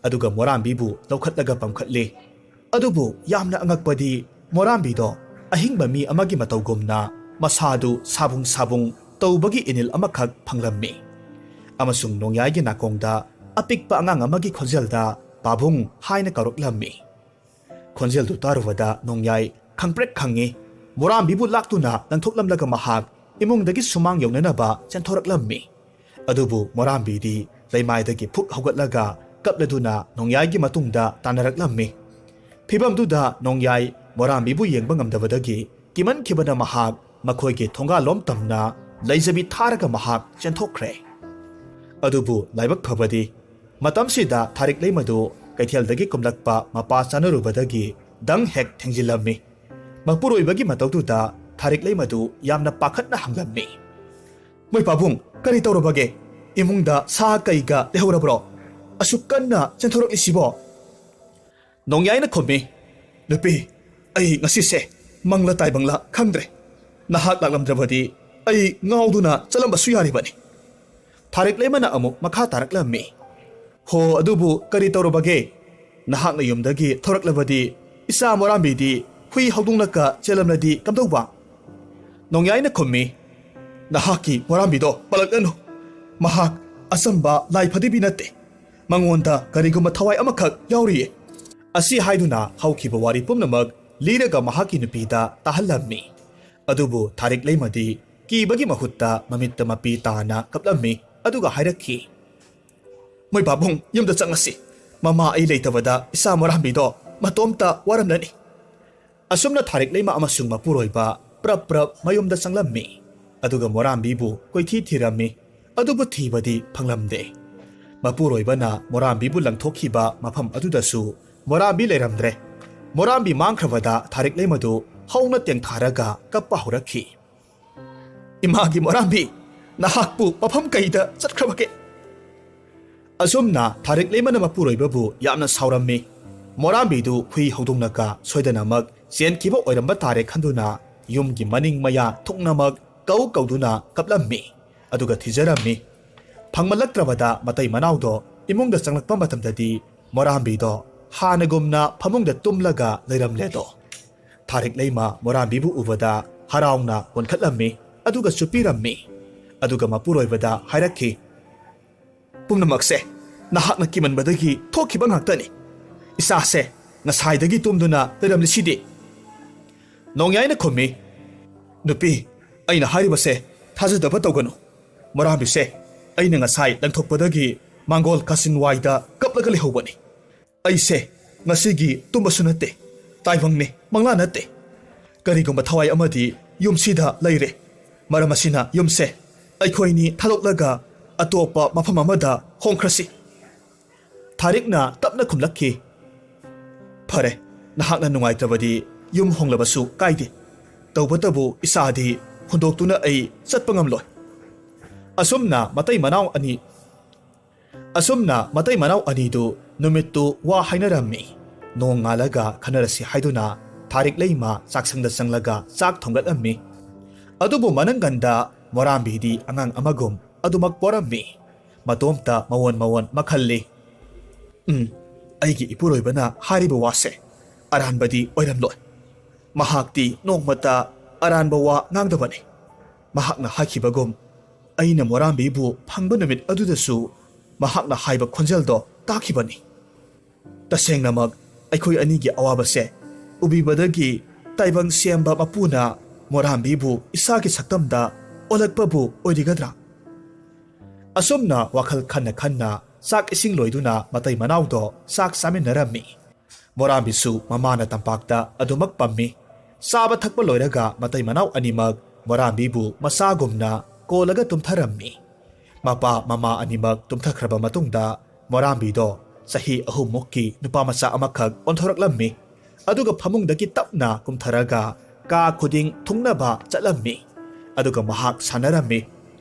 ꯑꯗꯨꯒ ꯃꯣꯔꯥꯝꯕꯤꯕꯨ ꯂꯧꯈꯠꯂꯒ ꯄꯝꯈꯠꯂꯤ꯫ ꯑꯗꯨꯕꯨ ꯌꯥꯝꯅ ꯑꯉꯛꯄꯗꯤ, ꯃꯣꯔꯥꯝꯕꯤꯗꯣ ꯑꯍꯤꯡꯕ ꯃꯤ ꯑꯃꯒꯤ ꯃꯇꯧꯒꯨꯝꯅ ꯃꯁꯥꯗꯨ ꯁꯥꯕꯨꯡ ꯁꯥꯕꯨꯡ ꯇꯧꯕꯒꯤ ꯏꯅꯤꯜ ꯑꯃꯈꯛ ꯐꯪꯂꯝꯃꯤ꯫ ꯑꯃꯁꯨꯡ ꯅꯣꯡꯌꯥꯏꯒꯤ ꯅꯥꯀꯣꯡꯗ ꯑꯄꯤꯛꯄ ꯑꯉꯥꯡ ꯑꯃꯒꯤ ꯈꯣꯟꯖꯦꯜꯗ "ꯄꯥꯕꯨꯡ" ꯍꯥꯏꯅ ꯀꯧꯔꯛꯂꯝꯃꯤ꯫ ꯈꯣꯟꯖꯦꯜꯗꯨ ꯇꯥꯔꯨꯕꯗ ꯅꯣꯡꯌꯥꯏ ꯈꯪꯄ꯭ꯔꯦꯛ ꯈꯪꯉꯤ꯫ ꯃꯣꯔꯥꯝꯕꯤꯕꯨ ꯂꯥꯛꯇꯨꯅ ꯂꯪꯊꯣꯛꯂꯝꯂꯒ ꯃꯍꯥꯛ ꯏꯃꯨꯡꯗꯒꯤ ꯁꯨꯃꯥꯡ ꯌꯧꯅꯅꯕ ꯆꯦꯟꯊꯣꯔꯛꯂꯝꯃꯤ꯫ ꯑꯗꯨꯕꯨ ꯃꯣꯔꯥꯝꯕꯤꯗꯤ ꯂꯩꯃꯥꯏꯗꯒꯤ ꯐꯨꯛ ꯍꯧꯒꯠꯂꯒ ꯀꯞꯂꯗꯨꯅ ꯅꯣꯡꯌꯥꯏꯒꯤ ꯃꯇꯨꯡꯗ ꯇꯥꯟꯅꯔꯛꯂꯝꯃꯤ꯫ ꯐꯤꯚꯝꯗꯨꯗ ꯅꯣꯡꯌꯥꯏ ꯃꯣꯔꯥꯝꯕꯤꯕꯨ ꯌꯦꯡꯕ ꯉꯝꯗꯕꯗꯒꯤ ꯀꯤꯃꯟꯈꯤꯕꯅ ꯃꯍꯥꯛ ꯃꯈꯣꯏꯒꯤ ꯊꯣꯡꯒꯥꯜꯂꯣꯝ ꯇꯝꯅ ꯂꯩꯖꯕꯤ ꯊꯥꯔꯒ ꯃꯍꯥꯛ ꯆꯦꯟꯊꯣꯛꯈ꯭ꯔꯦ꯫ ꯑꯗꯨꯕꯨ ꯂꯥꯏꯕꯛ ꯐꯕꯗꯤ, ꯃꯇꯝꯁꯤꯗ ꯊꯥꯔꯤꯛ ꯂꯩꯃꯗꯨ ꯀꯩꯊꯦꯜꯗꯒꯤ ꯀꯨꯝꯂꯛꯄ ꯃꯄꯥ ꯆꯥꯅꯔꯨꯕꯗꯒꯤ ꯗꯪ ꯍꯦꯛ ꯊꯦꯡꯖꯤꯜꯂꯝꯃꯤ꯫ ꯃꯄꯨꯔꯣꯏꯕꯒꯤ ꯃꯇꯧꯗꯨꯗ ꯊꯥꯔꯤꯛ ꯂꯩꯃꯗꯨ ꯌꯥꯝꯅ ꯄꯥꯈꯠꯅ ꯍꯪꯂꯝꯃꯤ꯫ "ꯃꯣꯏ ꯄꯥꯕꯨꯡ, ꯀꯔꯤ ꯇꯧꯔꯕꯒꯦ? ꯏꯃꯨꯡꯗ ꯁꯥ ꯀꯩꯒ ꯂꯩꯍꯧꯔꯕ꯭ꯔꯣ? ꯑꯁꯨꯛ ꯀꯟꯅ ꯆꯦꯟꯊꯣꯔꯛꯂꯤꯁꯤꯕꯣ?" ꯅꯣꯡꯌꯥꯏꯅ ꯈꯨꯝꯃꯤ, "ꯅꯨꯄꯤ, ꯑꯩ ꯉꯁꯤꯁꯦ ꯃꯪꯂ ꯇꯥꯏꯕꯪꯂ ꯈꯪꯗ꯭ꯔꯦ꯫ ꯅꯍꯥꯛ ꯂꯥꯛꯂꯝꯗ꯭ꯔꯕꯗꯤ ꯑꯩ ꯉꯥꯎꯗꯨꯅ ꯆꯠꯂꯝꯕꯁꯨ ꯌꯥꯔꯤꯕꯅꯤ꯫" ꯊꯥꯔꯤꯛ ꯂꯩꯃꯅ ꯑꯃꯨꯛ ꯃꯈꯥ ꯇꯥꯔꯛꯂꯝꯃꯤ, "ꯍꯣ, ꯑꯗꯨꯕꯨ ꯀꯔꯤ ꯇꯧꯔꯕꯒꯦ? ꯅꯍꯥꯛꯅ ꯌꯨꯝꯗꯒꯤ ꯊꯣꯔꯛꯂꯕꯗꯤ ꯏꯆꯥ ꯃꯣꯔꯥꯝꯕꯤꯗꯤ ꯍꯨꯏ ꯍꯧꯗꯣꯡꯅꯀ ꯆꯦꯜꯂꯝꯂꯗꯤ ꯀꯝꯗꯧꯕ?" ꯅꯣꯡꯌꯥꯏꯅ ꯈꯨꯝꯃꯤ, "ꯅꯍꯥꯛꯀꯤ ꯃꯣꯔꯥꯝꯕꯤꯗꯣ ꯄꯜꯂꯛꯂꯅꯨ꯫ ꯃꯍꯥꯛ ꯑꯆꯝꯕ ꯂꯥꯏ ꯐꯗꯤꯕꯤ ꯅꯠꯇꯦ꯫ ꯃꯉꯣꯟꯗ ꯀꯔꯤꯒꯨꯝꯕ ꯊꯋꯥꯏ ꯑꯃꯈꯛ ꯌꯥꯎꯔꯤꯌꯦ꯫" ꯑꯁꯤ ꯍꯥꯏꯗꯨꯅ ꯍꯧꯈꯤꯕ ꯋꯥꯔꯤ ꯄꯨꯝꯅꯃꯛ ꯂꯤꯔꯒ ꯃꯍꯥꯛꯀꯤ ꯅꯨꯄꯤꯗ ꯇꯥꯍꯜꯂꯝꯃꯤ꯫ ꯑꯗꯨꯕꯨ ꯊꯥꯔꯤꯛ ꯂꯩꯃꯗꯤ ꯀꯤꯕꯒꯤ ꯃꯍꯨꯠꯇ ꯃꯃꯤꯠꯇ ꯃꯄꯤ ꯇꯥꯅ ꯀꯞꯂꯝꯃꯤ꯫ ꯑꯗꯨꯒ ꯍꯥꯏꯔꯛꯈꯤ, "ꯃꯣꯏ ꯄꯥꯕꯨꯡ, ꯌꯨꯝꯗ ꯆꯪꯉꯁꯤ꯫ ꯃꯃꯥ ꯑꯩ ꯂꯩꯇꯕꯗ ꯏꯆꯥ ꯃꯣꯔꯥꯝꯕꯤꯗꯣ ꯃꯇꯣꯝꯇ ꯋꯥꯔꯝꯂꯅꯤ꯫" ꯑꯁꯨꯝꯅ ꯊꯥꯔꯤꯛ ꯂꯩꯃ ꯑꯃꯁꯨꯡ ꯃꯄꯨꯔꯣꯏꯕ ꯄ꯭ꯔꯞ ꯄ꯭ꯔꯞ ꯃꯌꯨꯝꯗ ꯆꯪꯂꯝꯃꯤ꯫ ꯑꯗꯨꯒ ꯃꯣꯔꯥꯝꯕꯤꯕꯨ ꯀꯣꯏꯊꯤ ꯊꯤꯔꯝꯃꯤ꯫ ꯑꯗꯨꯕꯨ ꯊꯤꯕꯗꯤ ꯐꯪꯂꯝꯗꯦ꯫ ꯃꯄꯨꯔꯣꯏꯕꯅ ꯃꯣꯔꯥꯝꯕꯤꯕꯨ ꯂꯪꯊꯣꯛꯈꯤꯕ ꯃꯐꯝ ꯑꯗꯨꯗꯁꯨ ꯃꯣꯔꯥꯝꯕꯤ ꯂꯩꯔꯝꯗ꯭ꯔꯦ꯫ ꯃꯣꯔꯥꯝꯕꯤ ꯃꯥꯡꯈ꯭ꯔꯕꯗ ꯊꯥꯔꯤꯛ ꯂꯩꯃꯗꯨ ꯍꯧꯅ ꯇꯦꯡꯊꯥꯔꯒ ꯀꯞꯄ ꯍꯧꯔꯛꯈꯤ꯫ "ꯏꯃꯥꯒꯤ ꯃꯣꯔꯥꯝꯕꯤ, ꯅꯍꯥꯛꯄꯨ ꯃꯐꯝ ꯀꯩꯗ ꯆꯠꯈ꯭ꯔꯕꯒꯦ?" ꯑꯁꯨꯝꯅ ꯊꯥꯔꯤꯛ ꯂꯩꯃꯅ ꯃꯄꯨꯔꯣꯏꯕꯕꯨ ꯌꯥꯝꯅ ꯁꯥꯎꯔꯝꯃꯤ꯫ ꯃꯣꯔꯥꯝꯕꯤꯗꯨ ꯍꯨꯏ ꯍꯧꯗꯣꯡꯅꯒ ꯁꯣꯏꯗꯅꯃꯛ ꯆꯦꯟꯈꯤꯕ ꯑꯣꯏꯔꯝꯕ ꯇꯥꯔꯦ ꯈꯟꯗꯨꯅ ꯌꯨꯝꯒꯤ ꯃꯅꯤꯡ ꯃꯌꯥ ꯊꯨꯡꯅꯃꯛ ꯀꯧ ꯀꯧꯗꯨꯅ ꯀꯞꯂꯝꯃꯤ꯫ ꯑꯗꯨꯒ ꯊꯤꯖꯔꯝꯃꯤ꯫ ꯐꯪꯃꯜꯂꯛꯇ꯭ꯔꯕꯗ ꯃꯇꯩ ꯃꯅꯥꯎꯗꯣ ꯏꯃꯨꯡꯗ ꯆꯪꯂꯛꯄ ꯃꯇꯝꯗꯗꯤ ꯃꯣꯔꯥꯝꯕꯤꯗꯣ ꯍꯥꯟꯅꯒꯨꯝꯅ ꯐꯃꯨꯡꯗ ꯇꯨꯝꯂꯒ ꯂꯩꯔꯝꯂꯦꯗꯣ꯫ ꯊꯥꯔꯤꯛ ꯂꯩꯃ ꯃꯣꯔꯥꯝꯕꯤꯕꯨ ꯎꯕꯗ ꯍꯔꯥꯎꯅ ꯀꯣꯟꯈꯠꯂꯝꯃꯤ꯫ ꯑꯗꯨꯒ ꯆꯨꯞꯄꯤꯔꯝꯃꯤ꯫ ꯑꯗꯨꯒ ꯃꯄꯨꯔꯣꯏꯕꯗ ꯍꯥꯏꯔꯛꯈꯤ, "ꯄꯨꯝꯅꯃꯛꯁꯦ ꯅꯍꯥꯛꯅ ꯀꯤꯃꯟꯕꯗꯒꯤ ꯊꯣꯛꯈꯤꯕ ꯉꯥꯛꯇꯅꯤ꯫ ꯏꯆꯥꯁꯦ ꯉꯁꯥꯏꯗꯒꯤ ꯇꯨꯝꯗꯨꯅ ꯂꯩꯔꯝꯂꯤꯁꯤꯗꯤ?" ꯅꯣꯡꯌꯥꯏꯅ ꯈꯨꯝꯃꯤ, "ꯅꯨꯄꯤ, ꯑꯩꯅ ꯍꯥꯏꯔꯤꯕꯁꯦ ꯊꯥꯖꯗꯕ ꯇꯧꯒꯅꯨ꯫ ꯃꯣꯔꯥꯝꯕꯤꯁꯦ ꯑꯩꯅ ꯉꯁꯥꯏ ꯂꯪꯊꯣꯛꯄꯗꯒꯤ ꯃꯥꯡꯒꯣꯜ ꯀꯥꯆꯤꯟ ꯋꯥꯏꯗ ꯀꯞꯂꯒ ꯂꯩꯍꯧꯕꯅꯤ꯫ ꯑꯩꯁꯦ ꯉꯁꯤꯒꯤ ꯇꯨꯝꯕꯁꯨ ꯅꯠꯇꯦ, ꯇꯥꯏꯕꯪꯅꯤ, ꯃꯪꯂꯥ ꯅꯠꯇꯦ꯫ ꯀꯔꯤꯒꯨꯝꯕ ꯊꯋꯥꯏ ꯑꯃꯗꯤ ꯌꯨꯝꯁꯤꯗ ꯂꯩꯔꯦ꯫ ꯃꯔꯝ ꯑꯁꯤꯅ ꯌꯨꯝꯁꯦ ꯑꯩꯈꯣꯏꯅꯤ ꯊꯥꯗꯣꯛꯂꯒ ꯑꯇꯣꯞꯄ ꯃꯐꯝ ꯑꯃꯗ ꯍꯣꯡꯈ꯭ꯔꯁꯤ꯫" ꯊꯥꯔꯤꯛꯅ ꯇꯞꯅ ꯈꯨꯝꯂꯛꯈꯤ, "ꯐꯔꯦ, ꯅꯍꯥꯛꯅ ꯅꯨꯡꯉꯥꯏꯇ꯭ꯔꯕꯗꯤ ꯌꯨꯝ ꯍꯣꯡꯂꯕꯁꯨ ꯀꯥꯏꯗꯦ꯫ ꯇꯧꯕꯇꯕꯨ ꯏꯆꯥꯗꯤ ꯍꯨꯟꯗꯣꯛꯇꯨꯅ ꯑꯩ ꯆꯠꯄ ꯉꯝꯂꯣꯏ꯫" ꯑꯁꯨꯝꯅ ꯃꯇꯩ ꯃꯅꯥꯎ ꯑꯅꯤ, ꯑꯁꯨꯝꯅ ꯃꯇꯩ ꯃꯅꯥꯎ ꯑꯅꯤꯗꯨ ꯅꯨꯃꯤꯠꯇꯨ ꯋꯥ ꯍꯥꯏꯅꯔꯝꯃꯤ꯫ ꯅꯣꯡꯉꯥꯜꯂꯒ ꯈꯟꯅꯔꯁꯤ ꯍꯥꯏꯗꯨꯅ ꯊꯥꯔꯤꯛ ꯂꯩꯃ ꯆꯥꯛꯁꯪꯗ ꯆꯪꯂꯒ ꯆꯥꯛ ꯊꯣꯡꯒꯠꯂꯝꯃꯤ꯫ ꯑꯗꯨꯕꯨ ꯃꯅꯪꯒꯟꯗ ꯃꯣꯔꯥꯝꯕꯤꯗꯤ ꯑꯉꯥꯡ ꯑꯃꯒꯨꯝ ꯑꯗꯨꯃꯛ ꯄꯣꯔꯝꯃꯤ꯫ ꯃꯇꯣꯝꯇ ꯃꯋꯣꯟ ꯃꯋꯣꯟ ꯃꯈꯜꯂꯤ꯫ "ꯎꯝ, ꯑꯩꯒꯤ ꯏꯄꯨꯔꯣꯏꯕꯅ ꯍꯥꯏꯔꯤꯕ ꯋꯥꯁꯦ ꯑꯔꯥꯟꯕꯗꯤ ꯑꯣꯏꯔꯝꯂꯣꯏ꯫ ꯃꯍꯥꯛꯇꯤ ꯅꯣꯡꯃꯇ ꯑꯔꯥꯟꯕ ꯋꯥ ꯉꯥꯡꯗꯕꯅꯤ꯫ ꯃꯍꯥꯛꯅ ꯍꯥꯏꯈꯤꯕꯒꯨꯝ ꯑꯩꯅ ꯃꯣꯔꯥꯝꯕꯤꯕꯨ ꯐꯪꯕ ꯅꯨꯃꯤꯠ ꯑꯗꯨꯗꯁꯨ ꯃꯍꯥꯛꯅ ꯍꯥꯏꯕ ꯈꯣꯟꯖꯦꯜꯗꯣ ꯇꯥꯈꯤꯕꯅꯤ꯫ ꯇꯁꯦꯡꯅꯃꯛ ꯑꯩꯈꯣꯏ ꯑꯅꯤꯒꯤ ꯑꯋꯥꯕꯁꯦ ꯎꯕꯤꯕꯗꯒꯤ ꯇꯥꯏꯕꯪ ꯁꯦꯝꯕ ꯃꯄꯨꯅ ꯃꯣꯔꯥꯝꯕꯤꯕꯨ ꯏꯁꯥꯒꯤ ꯁꯛꯇꯝꯗ ꯑꯣꯜꯂꯛꯄꯕꯨ ꯑꯣꯏꯔꯤꯒꯗ꯭ꯔꯥ?" ꯑꯁꯨꯝꯅ ꯋꯥꯈꯜ ꯈꯟꯅ ꯈꯟꯅ ꯆꯥꯛ ꯏꯁꯤꯡ ꯂꯣꯏꯗꯨꯅ ꯃꯇꯩ ꯃꯅꯥꯎꯗꯣ ꯆꯥꯛ ꯆꯥꯃꯤꯟꯅꯔꯝꯃꯤ꯫ ꯃꯣꯔꯥꯝꯕꯤꯁꯨ ꯃꯃꯥꯅ ꯇꯝꯄꯥꯛꯇ ꯑꯗꯨꯃꯛ ꯄꯝꯃꯤ꯫ ꯆꯥꯕ ꯊꯛꯄ ꯂꯣꯏꯔꯒ ꯃꯇꯩ ꯃꯅꯥꯎ ꯑꯅꯤꯃꯛ ꯃꯣꯔꯥꯝꯕꯤꯕꯨ ꯃꯆꯥꯒꯨꯝꯅ ꯀꯣꯜꯂꯒ ꯇꯨꯝꯊꯔꯝꯃꯤ꯫ ꯃꯄꯥ ꯃꯃꯥ ꯑꯅꯤꯃꯛ ꯇꯨꯝꯊꯈ꯭ꯔꯕ ꯃꯇꯨꯡꯗ ꯃꯣꯔꯥꯝꯕꯤꯗꯣ ꯆꯍꯤ ꯑꯍꯨꯝꯃꯨꯛꯀꯤ ꯅꯨꯄꯥ ꯃꯆꯥ ꯑꯃꯈꯛ ꯑꯣꯟꯊꯣꯔꯛꯂꯝꯃꯤ꯫ ꯑꯗꯨꯒ ꯐꯃꯨꯡꯗꯒꯤ ꯇꯞꯅ ꯀꯨꯝꯊꯔꯒ ꯀꯥ ꯈꯨꯗꯤꯡ ꯊꯨꯡꯅꯕ ꯆꯠꯂꯝꯃꯤ꯫ ꯑꯗꯨꯒ ꯃꯍꯥꯛ ꯁꯥꯟꯅꯔꯝꯃꯤ꯫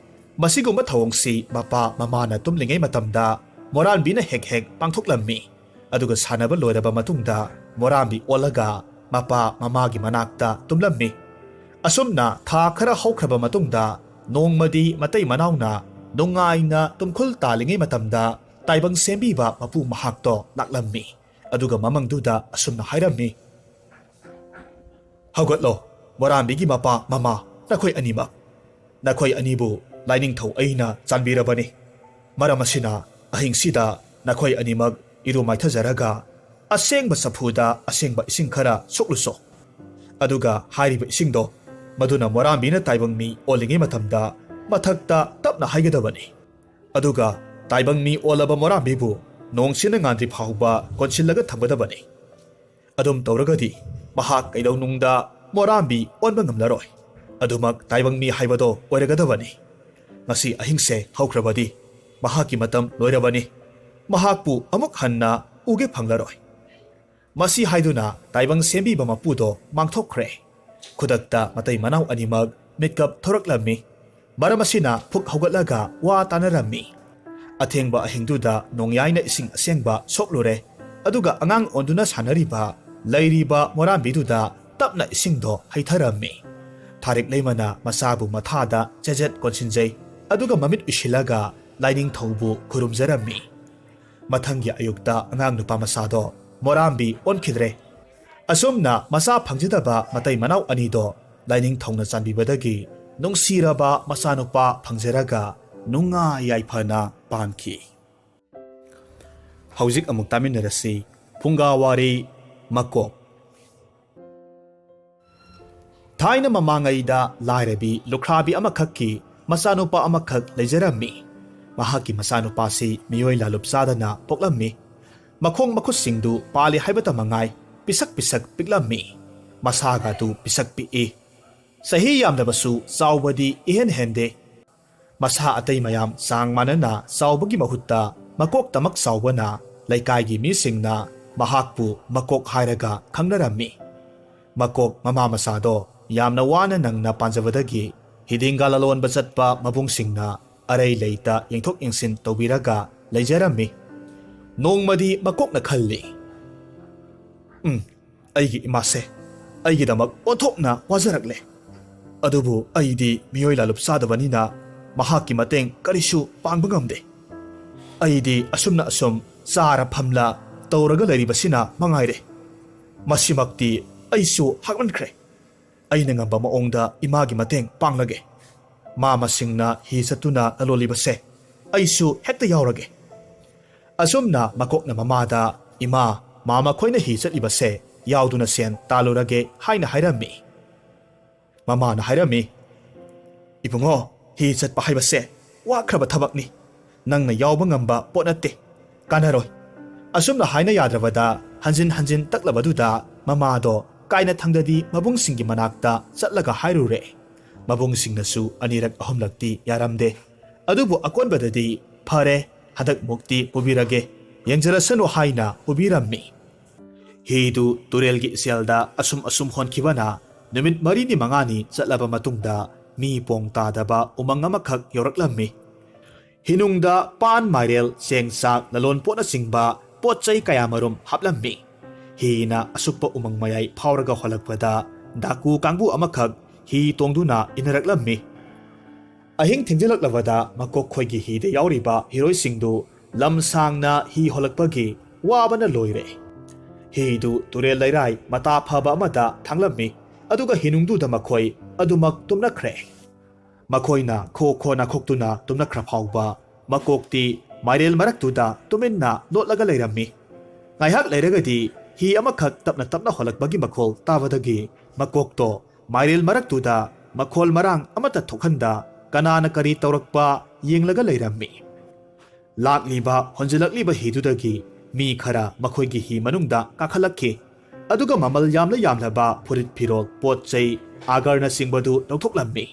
ꯃꯁꯤꯒꯨꯝꯕ ꯊꯧꯑꯣꯡꯁꯤ ꯃꯄꯥ ꯃꯃꯥꯅ ꯇꯨꯝꯂꯤꯉꯩ ꯃꯇꯝꯗ ꯃꯣꯔꯥꯟꯕꯤꯅ ꯍꯦꯛ ꯍꯦꯛ ꯄꯥꯡꯊꯣꯛꯂꯝꯃꯤ꯫ ꯑꯗꯨꯒ ꯁꯥꯟꯅꯕ ꯂꯣꯏꯔꯕ ꯃꯇꯨꯡꯗ ꯃꯣꯔꯥꯟꯕꯤ ꯑꯣꯜꯂꯒ ꯃꯄꯥ ꯃꯃꯥꯒꯤ ꯃꯅꯥꯛꯇ ꯇꯨꯝꯂꯝꯃꯤ꯫ ꯑꯁꯨꯝꯅ ꯊꯥ ꯈꯔ ꯍꯧꯈ꯭ꯔꯕ ꯃꯇꯨꯡꯗ, ꯅꯣꯡꯃꯗꯤ ꯃꯇꯩ ꯃꯅꯥꯎꯅ ꯅꯨꯡꯉꯥꯏꯅ ꯇꯨꯝꯈꯨꯜ ꯇꯥꯜꯂꯤꯉꯩ ꯃꯇꯝꯗ, ꯇꯥꯏꯕꯪ ꯁꯦꯝꯕꯤꯕ ꯃꯄꯨ ꯃꯍꯥꯛꯇꯣ ꯂꯥꯛꯂꯝꯃꯤ꯫ ꯑꯗꯨꯒ ꯃꯃꯪꯗꯨꯗ ꯑꯁꯨꯝꯅ ꯍꯥꯏꯔꯝꯃꯤ, "ꯍꯧꯒꯠꯂꯣ, ꯃꯣꯔꯥꯝꯕꯤꯒꯤ ꯃꯄꯥ ꯃꯃꯥ, ꯅꯈꯣꯏ ꯑꯅꯤꯃꯛ꯫ ꯅꯈꯣꯏ ꯑꯅꯤꯕꯨ ꯂꯥꯏꯅꯤꯡꯊꯧ ꯑꯩꯅ ꯆꯥꯟꯕꯤꯔꯕꯅꯤ꯫ ꯃꯔꯝ ꯑꯁꯤꯅ, ꯑꯍꯤꯡꯁꯤꯗ ꯅꯈꯣꯏ ꯑꯅꯤꯃꯛ ꯏꯔꯨ ꯃꯥꯏꯊꯖꯔꯒ, ꯑꯁꯦꯡꯕ ꯆꯐꯨꯗ ꯑꯁꯦꯡꯕ ꯏꯁꯤꯡ ꯈꯔ ꯁꯣꯛꯂꯨꯁꯣ꯫ ꯑꯗꯨꯒ ꯍꯥꯏꯔꯤꯕ ꯏꯁꯤꯡꯗꯣ, ꯃꯗꯨꯅ ꯃꯣꯔꯥꯝꯕꯤꯅ ꯇꯥꯏꯕꯪ ꯃꯤ ꯑꯣꯜꯂꯤꯉꯩ ꯃꯇꯝꯗ ꯃꯊꯛꯇ ꯇꯞꯅ ꯍꯥꯏꯒꯗꯕꯅꯤ꯫ ꯑꯗꯨꯒ ꯇꯥꯏꯕꯪ ꯃꯤ ꯑꯣꯜꯂꯕ ꯃꯣꯔꯥꯝꯕꯤꯕꯨ ꯅꯣꯡꯁꯤꯅ ꯉꯥꯟꯗ꯭ꯔꯤ ꯐꯥꯎꯕ ꯀꯣꯟꯁꯤꯜꯂꯒ ꯊꯝꯒꯗꯕꯅꯤ꯫ ꯑꯗꯨꯝ ꯇꯧꯔꯒꯗꯤ ꯃꯍꯥꯛ ꯀꯩꯗꯧꯅꯨꯡꯗ ꯃꯣꯔꯥꯝꯕꯤ ꯑꯣꯟꯕ ꯉꯝꯂꯔꯣꯏ꯫ ꯑꯗꯨꯃꯛ ꯇꯥꯏꯕꯪ ꯃꯤ ꯍꯥꯏꯕꯗꯣ ꯑꯣꯏꯔꯒꯗꯕꯅꯤ꯫ ꯉꯁꯤ ꯑꯍꯤꯡꯁꯦ ꯍꯧꯈ꯭ꯔꯕꯗꯤ ꯃꯍꯥꯛꯀꯤ ꯃꯇꯝ ꯂꯣꯏꯔꯕꯅꯤ꯫ ꯃꯍꯥꯛꯄꯨ ꯑꯃꯨꯛ ꯍꯟꯅ ꯎꯒꯦ ꯐꯪꯂꯔꯣꯏ꯫" ꯃꯁꯤ ꯍꯥꯏꯗꯨꯅ ꯇꯥꯏꯕꯪ ꯁꯦꯝꯕꯤꯕ ꯃꯄꯨꯗꯣ ꯃꯥꯡꯊꯣꯛꯈ꯭ꯔꯦ꯫ ꯈꯨꯗꯛꯇ ꯃꯇꯩ ꯃꯅꯥꯎ ꯑꯅꯤꯃꯛ ꯃꯤꯠꯀꯞ ꯊꯣꯔꯛꯂꯝꯃꯤ꯫ ꯃꯔꯝ ꯑꯁꯤꯅ ꯐꯨꯛ ꯍꯧꯒꯠꯂꯒ ꯋꯥ ꯇꯥꯅꯔꯝꯃꯤ꯫ ꯑꯊꯦꯡꯕ ꯑꯍꯤꯡꯗꯨꯗ ꯅꯣꯡꯌꯥꯏꯅ ꯏꯁꯤꯡ ꯑꯁꯦꯡꯕ ꯁꯣꯛꯂꯨꯔꯦ꯫ ꯑꯗꯨꯒ ꯑꯉꯥꯡ ꯑꯣꯟꯗꯨꯅ ꯁꯥꯟꯅꯔꯤꯕ, ꯂꯩꯔꯤꯕ ꯃꯣꯔꯥꯝꯕꯤꯗꯨꯗ ꯇꯞꯅ ꯏꯁꯤꯡꯗꯣ ꯍꯩꯊꯔꯝꯃꯤ꯫ ꯊꯥꯔꯤꯛ ꯂꯩꯃꯅ ꯃꯆꯥꯕꯨ ꯃꯊꯥꯗ ꯆꯦꯖꯦꯠ ꯀꯣꯟꯁꯤꯟꯖꯩ꯫ ꯑꯗꯨꯒ ꯃꯃꯤꯠ ꯎꯏꯁꯤꯜꯂꯒ ꯂꯥꯏꯅꯤꯡꯊꯧꯕꯨ ꯈꯨꯔꯨꯝꯖꯔꯝꯃꯤ꯫ ꯃꯊꯪꯒꯤ ꯑꯌꯨꯛꯇ ꯑꯉꯥꯡ ꯅꯨꯄꯥ ꯃꯆꯥꯗꯣ ꯃꯣꯔꯥꯝꯕꯤ ꯑꯣꯟꯈꯤꯗ꯭ꯔꯦ꯫ ꯑꯁꯨꯝꯅ ꯃꯆꯥ ꯐꯪꯖꯗꯕ ꯃꯇꯩ ꯃꯅꯥꯎ ꯑꯅꯤꯗꯣ ꯂꯥꯏꯅꯤꯡꯊꯧꯅ ꯆꯥꯟꯕꯤꯕꯗꯒꯤ ꯅꯨꯡꯁꯤꯔꯕ ꯃꯆꯥꯅꯨꯄꯥ ꯐꯪꯖꯔꯒ ꯅꯨꯡꯉꯥꯏ ꯌꯥꯏꯐꯅ ꯄꯥꯟꯈꯤ꯫ ꯍꯧꯖꯤꯛ ꯑꯃꯨꯛ ꯇꯥꯃꯤꯟꯅꯔꯁꯤ ꯐꯨꯡꯒꯥ ꯋꯥꯔꯤ ꯃꯀꯣꯛ꯫ ꯊꯥꯏꯅ ꯃꯃꯥꯡꯉꯩꯗ ꯂꯥꯏꯔꯕꯤ ꯂꯨꯈ꯭ꯔꯥꯕꯤ ꯑꯃꯈꯛꯀꯤ ꯃꯆꯥꯅꯨꯄꯥ ꯑꯃꯈꯛ ꯂꯩꯖꯔꯝꯃꯤ꯫ ꯃꯍꯥꯛꯀꯤ ꯃꯆꯥꯅꯨꯄꯥꯁꯤ ꯃꯤꯑꯣꯏ ꯂꯥꯂꯨꯞ ꯆꯥꯗꯅ ꯄꯣꯛꯂꯝꯃꯤ꯫ ꯃꯈꯣꯡ ꯃꯈꯨꯠꯁꯤꯡꯗꯨ ꯄꯥꯜꯂꯤ ꯍꯥꯏꯕꯇ ꯃꯉꯥꯏ, ꯄꯤꯁꯛ ꯄꯤꯁꯛ ꯄꯤꯛꯂꯝꯃꯤ꯫ ꯃꯁꯥꯒꯗꯨ ꯄꯤꯁꯛ ꯄꯤꯛꯏ꯫ ꯆꯍꯤ ꯌꯥꯝꯂꯕꯁꯨ ꯆꯥꯎꯕꯗꯤ ꯏꯍꯦꯟ ꯍꯦꯟꯗꯦ꯫ ꯃꯁꯥ ꯑꯇꯩ ꯃꯌꯥꯝ ꯆꯥꯡ ꯃꯥꯟꯅꯅ ꯆꯥꯎꯕꯒꯤ ꯃꯍꯨꯠꯇ ꯃꯀꯣꯛꯇꯃꯛ ꯆꯥꯎꯕꯅ ꯂꯩꯀꯥꯏꯒꯤ ꯃꯤꯁꯤꯡꯅ ꯃꯍꯥꯛꯄꯨ ꯃꯀꯣꯛ ꯍꯥꯏꯔꯒ ꯈꯪꯅꯔꯝꯃꯤ꯫ ꯃꯀꯣꯛ ꯃꯃꯥ ꯃꯆꯥꯗꯣ ꯌꯥꯝꯅ ꯋꯥꯅ ꯅꯪꯅ ꯄꯥꯟꯖꯕꯗꯒꯤ ꯍꯤꯗꯤꯡꯒ ꯂꯂꯣꯟꯕ ꯆꯠꯄ ꯃꯕꯨꯡꯁꯤꯡꯅ ꯑꯔꯩ ꯂꯩꯇ ꯌꯦꯡꯊꯣꯛ ꯌꯦꯡꯁꯤꯟ ꯇꯧꯕꯤꯔꯒ ꯂꯩꯖꯔꯝꯃꯤ꯫ ꯅꯣꯡꯃꯗꯤ ꯃꯀꯣꯛꯅ ꯈꯜꯂꯤ, "ꯎꯝ, ꯑꯩꯒꯤ ꯏꯃꯥꯁꯦ ꯑꯩꯒꯤꯗꯃꯛ ꯑꯣꯟꯊꯣꯛꯅ ꯋꯥꯖꯔꯛꯂꯦ꯫ ꯑꯗꯨꯕꯨ ꯑꯩꯗꯤ ꯃꯤꯑꯣꯏ ꯂꯥꯂꯨꯞ ꯆꯥꯗꯕꯅꯤꯅ ꯃꯍꯥꯛꯀꯤ ꯃꯇꯦꯡ ꯀꯔꯤꯁꯨ ꯄꯥꯡꯕ ꯉꯝꯗꯦ꯫ ꯑꯩꯗꯤ ꯑꯁꯨꯝꯅ ꯑꯁꯨꯝ ꯆꯥꯔ ꯐꯝꯂ ꯇꯧꯔꯒ ꯂꯩꯔꯤꯕꯁꯤꯅ ꯃꯉꯥꯏꯔꯦ꯫ ꯃꯁꯤꯃꯛꯇꯤ ꯑꯩꯁꯨ ꯍꯥꯛꯃꯟꯈ꯭ꯔꯦ꯫ ꯑꯩꯅ ꯉꯝꯕ ꯃꯑꯣꯡꯗ ꯏꯃꯥꯒꯤ ꯃꯇꯦꯡ ꯄꯥꯡꯂꯒꯦ꯫ ꯃꯥ ꯃꯁꯤꯡꯅ ꯍꯤ ꯆꯠꯇꯨꯅ ꯂꯂꯣꯜꯂꯤꯕꯁꯦ ꯑꯩꯁꯨ ꯍꯦꯛꯇ ꯌꯥꯎꯔꯒꯦ꯫ ꯑꯁꯨꯝꯅ ꯃꯀꯣꯛꯅ ꯃꯃꯥꯗ, "ꯏꯃꯥ, ꯃꯥ ꯃꯈꯣꯏꯅ ꯍꯤ ꯆꯠꯂꯤꯕꯁꯦ ꯌꯥꯎꯗꯨꯅ ꯁꯦꯟ ꯇꯥꯜꯂꯨꯔꯒꯦ" ꯍꯥꯏꯅ ꯍꯥꯏꯔꯝꯃꯤ꯫ ꯃꯃꯥꯅ ꯍꯥꯏꯔꯝꯃꯤ, "ꯏꯕꯨꯡꯉꯣ, ꯍꯤ ꯆꯠꯄ ꯍꯥꯏꯕꯁꯦ ꯋꯥꯈ꯭ꯔꯕ ꯊꯕꯛꯅꯤ꯫ ꯅꯪꯅ ꯌꯥꯎꯕ ꯉꯝꯕ ꯄꯣꯠ ꯅꯠꯇꯦ꯫ ꯀꯥꯟꯅꯔꯣꯏ꯫" ꯑꯁꯨꯝꯅ ꯍꯥꯏꯅ ꯌꯥꯗ꯭ꯔꯕꯗ ꯍꯟꯖꯤꯟ ꯍꯟꯖꯤꯟ ꯇꯛꯂꯕꯗꯨꯗ ꯃꯃꯥꯗꯣ ꯀꯥꯏꯅ ꯊꯪꯗꯗꯤ ꯃꯕꯨꯡꯁꯤꯡꯒꯤ ꯃꯅꯥꯛꯇ ꯆꯠꯂꯒ ꯍꯥꯏꯔꯨꯔꯦ꯫ ꯃꯕꯨꯡꯁꯤꯡꯅꯁꯨ ꯑꯅꯤꯔꯛ ꯑꯍꯨꯝꯂꯛꯇꯤ ꯌꯥꯔꯝꯗꯦ꯫ ꯑꯗꯨꯕꯨ ꯑꯀꯣꯟꯕꯗꯗꯤ, "ꯐꯔꯦ, ꯍꯟꯗꯛꯃꯨꯛꯇꯤ ꯄꯨꯕꯤꯔꯒꯦ, ꯌꯦꯡꯖꯔꯁꯅꯨ" ꯍꯥꯏꯅ ꯄꯨꯕꯤꯔꯝꯃꯤ꯫ ꯍꯤꯗꯨ ꯇꯨꯔꯦꯜꯒꯤ ꯏꯆꯦꯜꯗ ꯑꯁꯨꯝ ꯑꯁꯨꯝ ꯍꯣꯟꯈꯤꯕꯅ ꯅꯨꯃꯤꯠ ꯃꯔꯤꯅꯤ ꯃꯉꯥꯅꯤ ꯆꯠꯂꯕ ꯃꯇꯨꯡꯗ ꯃꯤ ꯄꯣꯡ ꯇꯥꯗꯕ ꯎꯃꯪ ꯑꯃꯈꯛ ꯌꯧꯔꯛꯂꯝꯃꯤ꯫ ꯍꯤꯅꯨꯡꯗ ꯄꯥꯟ, ꯃꯥꯏꯔꯦꯜ, ꯆꯦꯡ, ꯆꯥꯛ, ꯂꯂꯣꯟ ꯄꯣꯠꯅꯆꯤꯡꯕ ꯄꯣꯠ ꯆꯩ ꯀꯌꯥ ꯃꯔꯨꯝ ꯍꯥꯞꯂꯝꯃꯤ꯫ ꯍꯤꯅ ꯑꯁꯨꯛꯄ ꯎꯃꯪ ꯃꯌꯥꯏ ꯐꯥꯎꯔꯒ ꯍꯣꯜꯂꯛꯄꯗ ꯗꯥꯀꯨ ꯀꯥꯡꯕꯨ ꯑꯃꯈꯛ ꯍꯤ ꯇꯣꯡꯗꯨꯅ ꯏꯟꯅꯔꯛꯂꯝꯃꯤ꯫ ꯑꯍꯤꯡ ꯊꯦꯡꯖꯤꯜꯂꯛꯂꯕꯗ ꯃꯀꯣꯛ ꯈꯣꯏꯒꯤ ꯍꯤꯗ ꯌꯥꯎꯔꯤꯕ ꯍꯤꯔꯣꯏꯁꯤꯡꯗꯨ ꯂꯝ ꯁꯥꯡꯅ ꯍꯤ ꯍꯣꯜꯂꯛꯄꯒꯤ ꯋꯥꯕꯅ ꯂꯣꯏꯔꯦ꯫ ꯍꯤꯗꯨ ꯇꯨꯔꯦꯜ ꯂꯩꯔꯥꯏ ꯃꯇꯥ ꯐꯕ ꯑꯃꯗ ꯊꯥꯡꯂꯝꯃꯤ, ꯑꯗꯨꯒ ꯍꯤꯅꯨꯡꯗꯨꯗ ꯃꯈꯣꯏ ꯑꯗꯨꯃꯛ ꯇꯨꯝꯅꯈ꯭ꯔꯦ꯫ ꯃꯈꯣꯏꯅ ꯈꯣ ꯈꯣ ꯅꯥꯈꯣꯛꯇꯨꯅ ꯇꯨꯝꯅꯈ꯭ꯔ ꯐꯥꯎꯕ ꯃꯀꯣꯛꯇꯤ ꯃꯥꯏꯔꯦꯜ ꯃꯔꯛꯇꯨꯗ ꯇꯨꯃꯤꯟꯅ ꯂꯣꯠꯂꯒ ꯂꯩꯔꯝꯃꯤ꯫ ꯉꯥꯏꯍꯥꯛ ꯂꯩꯔꯒꯗꯤ ꯍꯤ ꯑꯃꯈꯛ ꯇꯞꯅ ꯇꯞꯅ ꯍꯣꯜꯂꯛꯄꯒꯤ ꯃꯈꯣꯜ ꯇꯥꯕꯗꯒꯤ ꯃꯀꯣꯛꯇꯣ ꯃꯥꯏꯔꯦꯜ ꯃꯔꯛꯇꯨꯗ ꯃꯈꯣꯜ ꯃꯔꯥꯡ ꯑꯃꯠꯇ ꯊꯣꯛꯍꯟꯗ ꯀꯅꯥꯅ ꯀꯔꯤ ꯇꯧꯔꯛꯄ ꯌꯦꯡꯂꯒ ꯂꯩꯔꯝꯃꯤ꯫ ꯂꯥꯛꯂꯤꯕ, ꯍꯣꯟꯖꯤꯜꯂꯛꯂꯤꯕ ꯍꯤꯗꯨꯗꯒꯤ ꯃꯤ ꯈꯔ ꯃꯈꯣꯏꯒꯤ ꯍꯤ ꯃꯅꯨꯡꯗ ꯀꯥꯈꯠꯂꯛꯈꯤ꯫ ꯑꯗꯨꯒ ꯃꯃꯜ ꯌꯥꯝꯂ ꯌꯥꯝꯂꯕ ꯐꯨꯔꯤꯠ ꯐꯤꯔꯣꯜ, ꯄꯣꯠ ꯆꯩ, ꯑꯥꯒꯔꯅꯆꯤꯡꯕꯗꯨ ꯂꯧꯊꯣꯛꯂꯝꯃꯤ꯫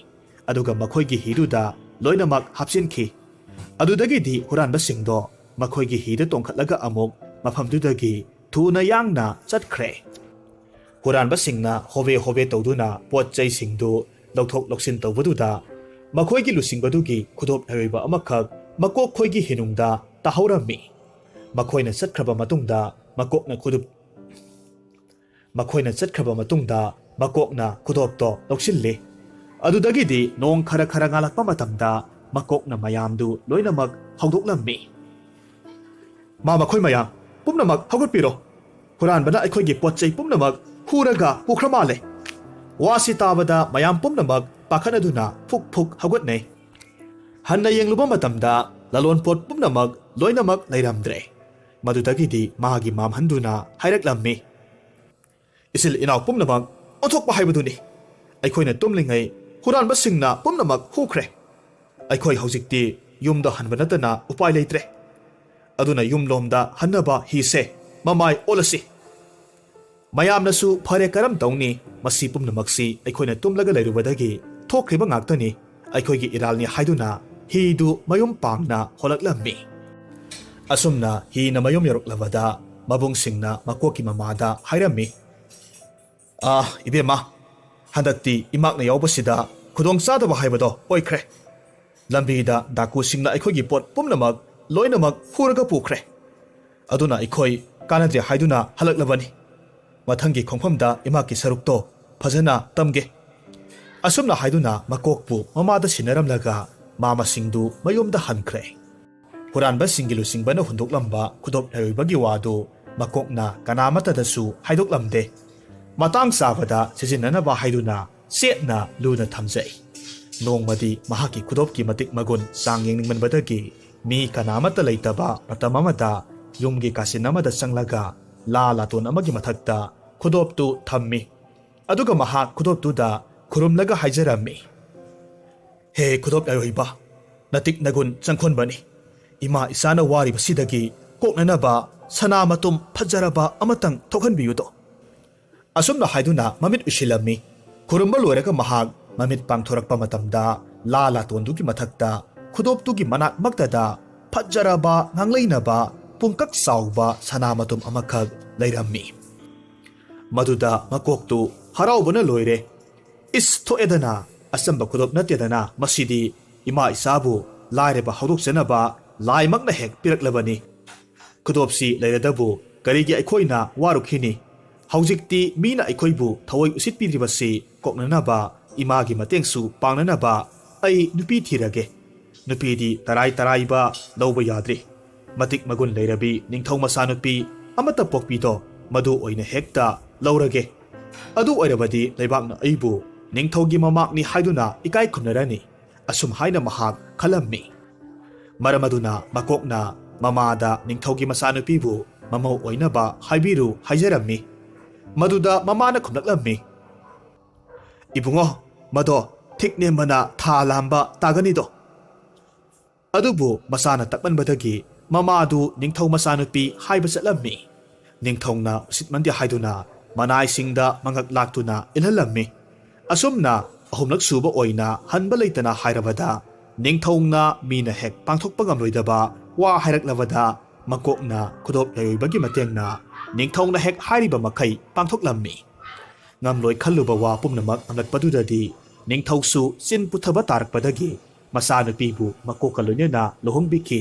ꯑꯗꯨꯒ ꯃꯈꯣꯏꯒꯤ ꯍꯤꯗꯨꯗ ꯂꯣꯏꯅꯃꯛ ꯍꯥꯞꯆꯤꯟꯈꯤ꯫ ꯑꯗꯨꯗꯒꯤꯗꯤ ꯍꯨꯔꯥꯟꯕꯁꯤꯡꯗꯣ ꯃꯈꯣꯏꯒꯤ ꯍꯤꯗ ꯇꯣꯡꯈꯠꯂꯒ ꯑꯃꯨꯛ ꯃꯐꯝꯗꯨꯗꯒꯤ ꯊꯨꯅ ꯌꯥꯡꯅ ꯆꯠꯈ꯭ꯔꯦ꯫ ꯍꯨꯔꯥꯟꯕꯁꯤꯡꯅ ꯍꯣꯕꯦ ꯍꯣꯕꯦ ꯇꯧꯗꯨꯅ ꯄꯣꯠ ꯆꯩꯁꯤꯡꯗꯨ ꯂꯧꯊꯣꯛ ꯂꯧꯁꯤꯟ ꯇꯧꯕꯗꯨꯗ ꯃꯈꯣꯏꯒꯤ ꯂꯨꯆꯤꯡꯕꯗꯨꯒꯤ ꯈꯨꯗꯣꯞ ꯂꯩꯔꯣꯏꯕ ꯑꯃꯈꯛ ꯃꯀꯣꯛ ꯈꯣꯏꯒꯤ ꯍꯤꯅꯨꯡꯗ ꯇꯥꯍꯧꯔꯝꯃꯤ꯫ ꯃꯈꯣꯏꯅ ꯆꯠꯈ꯭ꯔꯕ ꯃꯇꯨꯡꯗ ꯃꯀꯣꯛꯅ ꯈꯨꯗꯨꯞ-, ꯃꯈꯣꯏꯅ ꯆꯠꯈ꯭ꯔꯕ ꯃꯇꯨꯡꯗ ꯃꯀꯣꯛꯅ ꯈꯨꯗꯣꯞꯇꯣ ꯂꯧꯁꯤꯜꯂꯤ꯫ ꯑꯗꯨꯗꯒꯤꯗꯤ ꯅꯣꯡ ꯈꯔ ꯈꯔ ꯉꯥꯜꯂꯛꯄ ꯃꯇꯝꯗ ꯃꯀꯣꯛꯅ ꯃꯌꯥꯝꯗꯨ ꯂꯣꯏꯅꯃꯛ ꯍꯧꯗꯣꯛꯂꯝꯃꯤ꯫ "ꯃꯥ ꯃꯈꯣꯏ ꯃꯌꯥꯝ ꯄꯨꯝꯅꯃꯛ ꯍꯧꯒꯠꯄꯤꯔꯣ꯫ ꯍꯨꯔꯥꯟꯕꯅ ꯑꯩꯈꯣꯏꯒꯤ ꯄꯣꯠ ꯆꯩ ꯄꯨꯝꯅꯃꯛ ꯍꯨꯔꯒ ꯄꯨꯈ꯭ꯔ ꯃꯥꯜꯂꯦ!" ꯋꯥꯁꯤ ꯇꯥꯕꯗ ꯃꯌꯥꯝ ꯄꯨꯝꯅꯃꯛ ꯄꯥꯈꯠꯅꯗꯨꯅ ꯐꯨꯛ ꯐꯨꯛ ꯍꯧꯒꯠꯅꯩ꯫ ꯍꯟꯅ ꯌꯦꯡꯂꯨꯕ ꯃꯇꯝꯗ ꯂꯂꯣꯟꯄꯣꯠ ꯄꯨꯝꯅꯃꯛ ꯂꯣꯏꯅꯃꯛ ꯂꯩꯔꯝꯗ꯭ꯔꯦ꯫ ꯃꯗꯨꯗꯒꯤꯗꯤ ꯃꯥꯒꯤ ꯃꯥꯝꯍꯟꯗꯨꯅ ꯍꯥꯏꯔꯛꯂꯝꯃꯤ, "ꯏꯆꯤꯜ ꯏꯅꯥꯎ ꯄꯨꯝꯅꯃꯛ ꯑꯣꯟꯊꯣꯛꯄ ꯍꯥꯏꯕꯗꯨꯅꯤ꯫ ꯑꯩꯈꯣꯏꯅ ꯇꯨꯝꯂꯤꯉꯩ ꯍꯨꯔꯥꯟꯕꯁꯤꯡꯅ ꯄꯨꯝꯅꯃꯛ ꯍꯨꯈ꯭ꯔꯦ꯫ ꯑꯩꯈꯣꯏ ꯍꯧꯖꯤꯛꯇꯤ ꯌꯨꯝꯗ ꯍꯟꯕ ꯅꯠꯇꯅ ꯎꯄꯥꯏ ꯂꯩꯇ꯭ꯔꯦ꯫ ꯑꯗꯨꯅ ꯌꯨꯝꯂꯣꯝꯗ ꯍꯟꯅꯕ ꯍꯤꯁꯦ ꯃꯃꯥꯏ ꯑꯣꯜꯂꯁꯤ꯫ ꯃꯌꯥꯝꯅꯁꯨ ꯐꯔꯦ ꯀꯔꯝ ꯇꯧꯅꯤ, ꯃꯁꯤ ꯄꯨꯝꯅꯃꯛꯁꯤ ꯑꯩꯈꯣꯏꯅ ꯇꯨꯝꯂꯒ ꯂꯩꯔꯨꯕꯗꯒꯤ ꯊꯣꯛꯈ꯭ꯔꯤꯕ ꯉꯥꯛꯇꯅꯤ, ꯑꯩꯈꯣꯏꯒꯤ ꯏꯔꯥꯜꯅꯤ" ꯍꯥꯏꯗꯨꯅ ꯍꯤꯗꯨ ꯃꯌꯨꯝ ꯄꯥꯡꯅ ꯍꯣꯜꯂꯛꯂꯝꯃꯤ꯫ ꯑꯁꯨꯝꯅ ꯍꯤꯅ ꯃꯌꯨꯝ ꯌꯧꯔꯛꯂꯕꯗ ꯃꯕꯨꯡꯁꯤꯡꯅ ꯃꯀꯣꯛꯀꯤ ꯃꯃꯥꯗ ꯍꯥꯏꯔꯝꯃꯤ, "ꯑꯥ, ꯏꯕꯦꯝꯃ, ꯍꯟꯗꯛꯇꯤ ꯏꯃꯥꯛꯅ ꯌꯥꯎꯕꯁꯤꯗ ꯈꯨꯗꯣꯡꯆꯥꯗꯕ ꯍꯥꯏꯕꯗꯣ ꯑꯣꯏꯈ꯭ꯔꯦ꯫ ꯂꯝꯕꯤꯗ ꯗꯥꯀꯨꯁꯤꯡꯅ ꯑꯩꯈꯣꯏꯒꯤ ꯄꯣꯠ ꯄꯨꯝꯅꯃꯛ ꯂꯣꯏꯅꯃꯛ ꯍꯨꯔꯒ ꯄꯨꯈ꯭ꯔꯦ꯫ ꯑꯗꯨꯅ ꯑꯩꯈꯣꯏ ꯀꯥꯟꯅꯗ꯭ꯔꯦ ꯍꯥꯏꯗꯨꯅ ꯍꯜꯂꯛꯂꯕꯅꯤ꯫ ꯃꯊꯪꯒꯤ ꯈꯣꯡꯐꯝꯗ ꯏꯃꯥꯛꯀꯤ ꯁꯔꯨꯛꯇꯣ ꯐꯖꯅ ꯇꯝꯒꯦ꯫" ꯑꯁꯨꯝꯅ ꯍꯥꯏꯗꯨꯅ ꯃꯀꯣꯛꯄꯨ ꯃꯃꯥꯗ ꯁꯤꯟꯅꯔꯝꯂꯒ ꯃꯥꯃꯁꯤꯡꯗꯨ ꯃꯌꯨꯝꯗ ꯍꯟꯈ꯭ꯔꯦ꯫ ꯍꯨꯔꯥꯟꯕꯁꯤꯡꯒꯤ ꯂꯨꯆꯤꯡꯕꯅ ꯍꯨꯟꯗꯣꯛꯂꯝꯕ ꯈꯨꯗꯣꯞ ꯂꯥꯏꯑꯣꯏꯕꯒꯤ ꯋꯥꯗꯨ ꯃꯀꯣꯛꯅ ꯀꯅꯥꯃꯠꯇꯗꯁꯨ ꯍꯥꯏꯗꯣꯛꯂꯝꯗꯦ꯫ ꯃꯇꯥꯡ ꯆꯥꯕꯗ ꯁꯤꯖꯤꯟꯅꯅꯕ ꯍꯥꯏꯗꯨꯅ ꯆꯦꯠꯅ ꯂꯨꯅ ꯊꯝꯖꯩ꯫ ꯅꯣꯡꯃꯗꯤ ꯃꯍꯥꯛꯀꯤ ꯈꯨꯗꯣꯞꯀꯤ ꯃꯇꯤꯛ ꯃꯒꯨꯟ ꯆꯥꯡ ꯌꯦꯡꯅꯤꯡꯃꯟꯕꯗꯒꯤ ꯃꯤ ꯀꯅꯥꯃꯠꯇ ꯂꯩꯇꯕ ꯃꯇꯝ ꯑꯃꯗ ꯌꯨꯝꯒꯤ ꯀꯥꯆꯤꯟ ꯑꯃꯗ ꯆꯪꯂꯒ ꯂꯥ ꯂꯥꯇꯣꯟ ꯑꯃꯒꯤ ꯃꯊꯛꯇ ꯈꯨꯗꯣꯞꯇꯨ ꯊꯝꯃꯤ꯫ ꯑꯗꯨꯒ ꯃꯍꯥꯛ ꯈꯨꯗꯣꯞꯇꯨꯗ ꯈꯨꯔꯨꯝꯂꯒ ꯍꯥꯏꯖꯔꯝꯃꯤ, "ꯍꯦ ꯈꯨꯗꯣꯞ ꯂꯥꯏꯑꯣꯏꯕ, ꯅꯇꯤꯛ ꯅꯒꯨꯟ ꯆꯪꯈꯣꯟꯕꯅꯤ꯫ ꯏꯃꯥ ꯏꯆꯥꯅ ꯋꯥꯔꯤꯕꯁꯤꯗꯒꯤ ꯀꯣꯛꯅꯅꯕ ꯁꯅꯥ ꯃꯇꯨꯝ ꯐꯖꯔꯕ ꯑꯃꯇꯪ ꯊꯣꯛꯍꯟꯕꯤꯌꯨꯗꯣ꯫" ꯑꯁꯨꯝꯅ ꯍꯥꯏꯗꯨꯅ ꯃꯃꯤꯠ ꯎꯏꯁꯤꯜꯂꯝꯃꯤ꯫ ꯈꯨꯔꯨꯝꯕ ꯂꯣꯏꯔꯒ ꯃꯍꯥꯛ ꯃꯃꯤꯠ ꯄꯥꯡꯊꯣꯔꯛꯄ ꯃꯇꯝꯗ ꯂꯥ ꯂꯥꯇꯣꯟꯗꯨꯒꯤ ꯃꯊꯛꯇ ꯈꯨꯗꯣꯞꯇꯨꯒꯤ ꯃꯅꯥꯛꯃꯛꯇꯗ ꯐꯖꯔꯕ ꯉꯥꯡꯂꯩꯅꯕ ꯄꯨꯡꯀꯛ ꯆꯥꯎꯕ ꯁꯅꯥ ꯃꯇꯨꯝ ꯑꯃꯈꯛ ꯂꯩꯔꯝꯃꯤ꯫ ꯃꯗꯨꯗ ꯃꯀꯣꯛꯇꯨ ꯍꯔꯥꯎꯕꯅ ꯂꯣꯏꯔꯦ꯫ "ꯏꯁ, ꯊꯣꯛꯑꯦꯗꯅ, ꯑꯆꯝꯕ ꯈꯨꯗꯣꯞ ꯅꯠꯇꯦꯗꯅ, ꯃꯁꯤꯗꯤ ꯏꯃꯥ ꯏꯆꯥꯕꯨ ꯂꯥꯏꯔꯕ ꯍꯧꯗꯣꯛꯆꯅꯕ ꯂꯥꯏꯃꯛꯅ ꯍꯦꯛ ꯄꯤꯔꯛꯂꯕꯅꯤ꯫ ꯈꯨꯗꯣꯞꯁꯤ ꯂꯩꯔꯗꯕꯨ ꯀꯔꯤꯒꯤ ꯑꯩꯈꯣꯏꯅ ꯋꯥꯔꯨꯈꯤꯅꯤ? ꯍꯧꯖꯤꯛꯇꯤ ꯃꯤꯅ ꯑꯩꯈꯣꯏꯕꯨ ꯊꯑꯣꯏ ꯎꯁꯤꯠꯄꯤꯗ꯭ꯔꯤꯕꯁꯤ ꯀꯣꯛꯅꯅꯕ ꯏꯃꯥꯒꯤ ꯃꯇꯦꯡꯁꯨ ꯄꯥꯡꯅꯅꯕ ꯑꯩ ꯅꯨꯄꯤ ꯊꯤꯔꯒꯦ꯫ ꯅꯨꯄꯤꯗꯤ ꯇꯔꯥꯏ ꯇꯔꯥꯏꯕ ꯂꯧꯕ ꯌꯥꯗ꯭ꯔꯤ꯫ ꯃꯇꯤꯛ ꯃꯒꯨꯟ ꯂꯩꯔꯕꯤ ꯅꯤꯡꯊꯧ ꯃꯆꯥꯅꯨꯄꯤ ꯑꯃꯠꯇ ꯄꯣꯛꯄꯤꯗꯣ ꯃꯗꯨ ꯑꯣꯏꯅ ꯍꯦꯛꯇ ꯂꯧꯔꯒꯦ꯫ ꯑꯗꯨ ꯑꯣꯏꯔꯕꯗꯤ ꯂꯩꯕꯥꯛꯅ ꯑꯩꯕꯨ ꯅꯤꯡꯊꯧꯒꯤ ꯃꯃꯥꯛꯅꯤ ꯍꯥꯏꯗꯨꯅ ꯏꯀꯥꯏ ꯈꯨꯝꯅꯔꯅꯤ꯫ ꯑꯁꯨꯝ ꯍꯥꯏꯅ ꯃꯍꯥꯛ ꯈꯜꯂꯝꯃꯤ꯫ ꯃꯔꯝ ꯑꯗꯨꯅ ꯃꯀꯣꯛꯅ ꯃꯃꯥꯗ ꯅꯤꯡꯊꯧꯒꯤ ꯃꯆꯥꯅꯨꯄꯤꯕꯨ ꯃꯃꯧ ꯑꯣꯏꯅꯕ ꯍꯥꯏꯕꯤꯔꯨ ꯍꯥꯏꯖꯔꯝꯃꯤ꯫ ꯃꯗꯨꯗ ꯃꯃꯥꯅ ꯈꯨꯝꯂꯛꯂꯝꯃꯤ, "ꯏꯕꯨꯡꯉꯣ, ꯃꯗꯣ ꯊꯤꯛ ꯅꯦꯝꯕꯅ ꯊꯥ ꯂꯥꯝꯕ ꯇꯥꯒꯅꯤꯗꯣ"꯫ ꯑꯗꯨꯕꯨ ꯃꯆꯥꯅ ꯇꯛꯃꯟꯕꯗꯒꯤ ꯃꯃꯥꯗꯨ ꯅꯤꯡꯊꯧ ꯃꯆꯥꯅꯨꯄꯤ ꯍꯥꯏꯕ ꯆꯠꯂꯝꯃꯤ꯫ ꯅꯤꯡꯊꯧꯅ ꯎꯁꯤꯠꯃꯟꯗꯦ ꯍꯥꯏꯗꯨꯅ ꯃꯅꯥꯏꯁꯤꯡꯗ ꯃꯉꯛ ꯂꯥꯛꯇꯨꯅ ꯏꯜꯍꯜꯂꯝꯃꯤ꯫ ꯑꯁꯨꯝꯅ ꯑꯍꯨꯝꯂꯛ ꯁꯨꯕ ꯑꯣꯏꯅ ꯍꯟꯕ ꯂꯩꯇꯅ ꯍꯥꯏꯔꯕꯗ ꯅꯤꯡꯊꯧꯅ ꯃꯤꯅ ꯍꯦꯛ ꯄꯥꯡꯊꯣꯛꯄ ꯉꯝꯂꯣꯏꯗꯕ ꯋꯥ ꯍꯥꯏꯔꯛꯂꯕꯗ ꯃꯀꯣꯛꯅ ꯈꯨꯗꯣꯞ ꯌꯥꯏꯑꯣꯏꯕꯒꯤ ꯃꯇꯦꯡꯅ ꯅꯤꯡꯊꯧꯅ ꯍꯦꯛ ꯍꯥꯏꯔꯤꯕ ꯃꯈꯩ ꯄꯥꯡꯊꯣꯛꯂꯝꯃꯤ꯫ ꯉꯝꯂꯣꯏ ꯈꯜꯂꯨꯕ ꯋꯥ ꯄꯨꯝꯅꯃꯛ ꯉꯝꯂꯛꯄꯗꯨꯗꯗꯤ ꯅꯤꯡꯊꯧꯁꯨ ꯆꯤꯟ ꯄꯨꯊꯕ ꯇꯥꯔꯛꯄꯗꯒꯤ ꯃꯆꯥꯅꯨꯄꯤꯕꯨ ꯃꯀꯣꯛꯀ ꯂꯣꯏꯅꯅ ꯂꯨꯍꯣꯡꯕꯤꯈꯤ꯫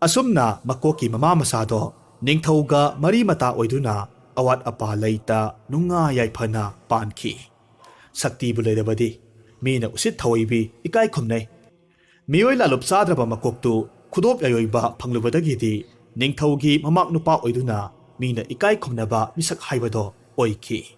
ꯑꯁꯨꯝꯅ ꯃꯀꯣꯛꯀꯤ ꯃꯃꯥ ꯃꯆꯥꯗꯣ ꯅꯤꯡꯊꯧꯒ ꯃꯔꯤ ꯃꯇꯥ ꯑꯣꯏꯗꯨꯅ ꯑꯋꯥꯠ ꯑꯄꯥ ꯂꯩꯇ ꯅꯨꯡꯉꯥꯏ ꯌꯥꯏꯐꯅ ꯄꯥꯟꯈꯤ꯫ ꯁꯛꯇꯤꯕꯨ ꯂꯩꯔꯕꯗꯤ ꯃꯤꯅ ꯎꯁꯤꯠ ꯊꯑꯣꯏꯕꯤ, ꯏꯀꯥꯏ ꯈꯨꯝꯅꯩ꯫ ꯃꯤꯑꯣꯏ ꯂꯥꯂꯨꯞ ꯆꯥꯗ꯭ꯔꯕ ꯃꯀꯣꯛꯇꯨ ꯈꯨꯗꯣꯞ ꯌꯥꯏꯑꯣꯏꯕ ꯐꯪꯂꯨꯕꯗꯒꯤꯗꯤ ꯅꯤꯡꯊꯧꯒꯤ ꯃꯃꯥꯛ ꯅꯨꯄꯥ ꯑꯣꯏꯗꯨꯅ ꯃꯤꯅ ꯏꯀꯥꯏ ꯈꯨꯝꯅꯕ ꯃꯤꯁꯛ ꯍꯥꯏꯕꯗꯣ ꯑꯣꯏꯈꯤ꯫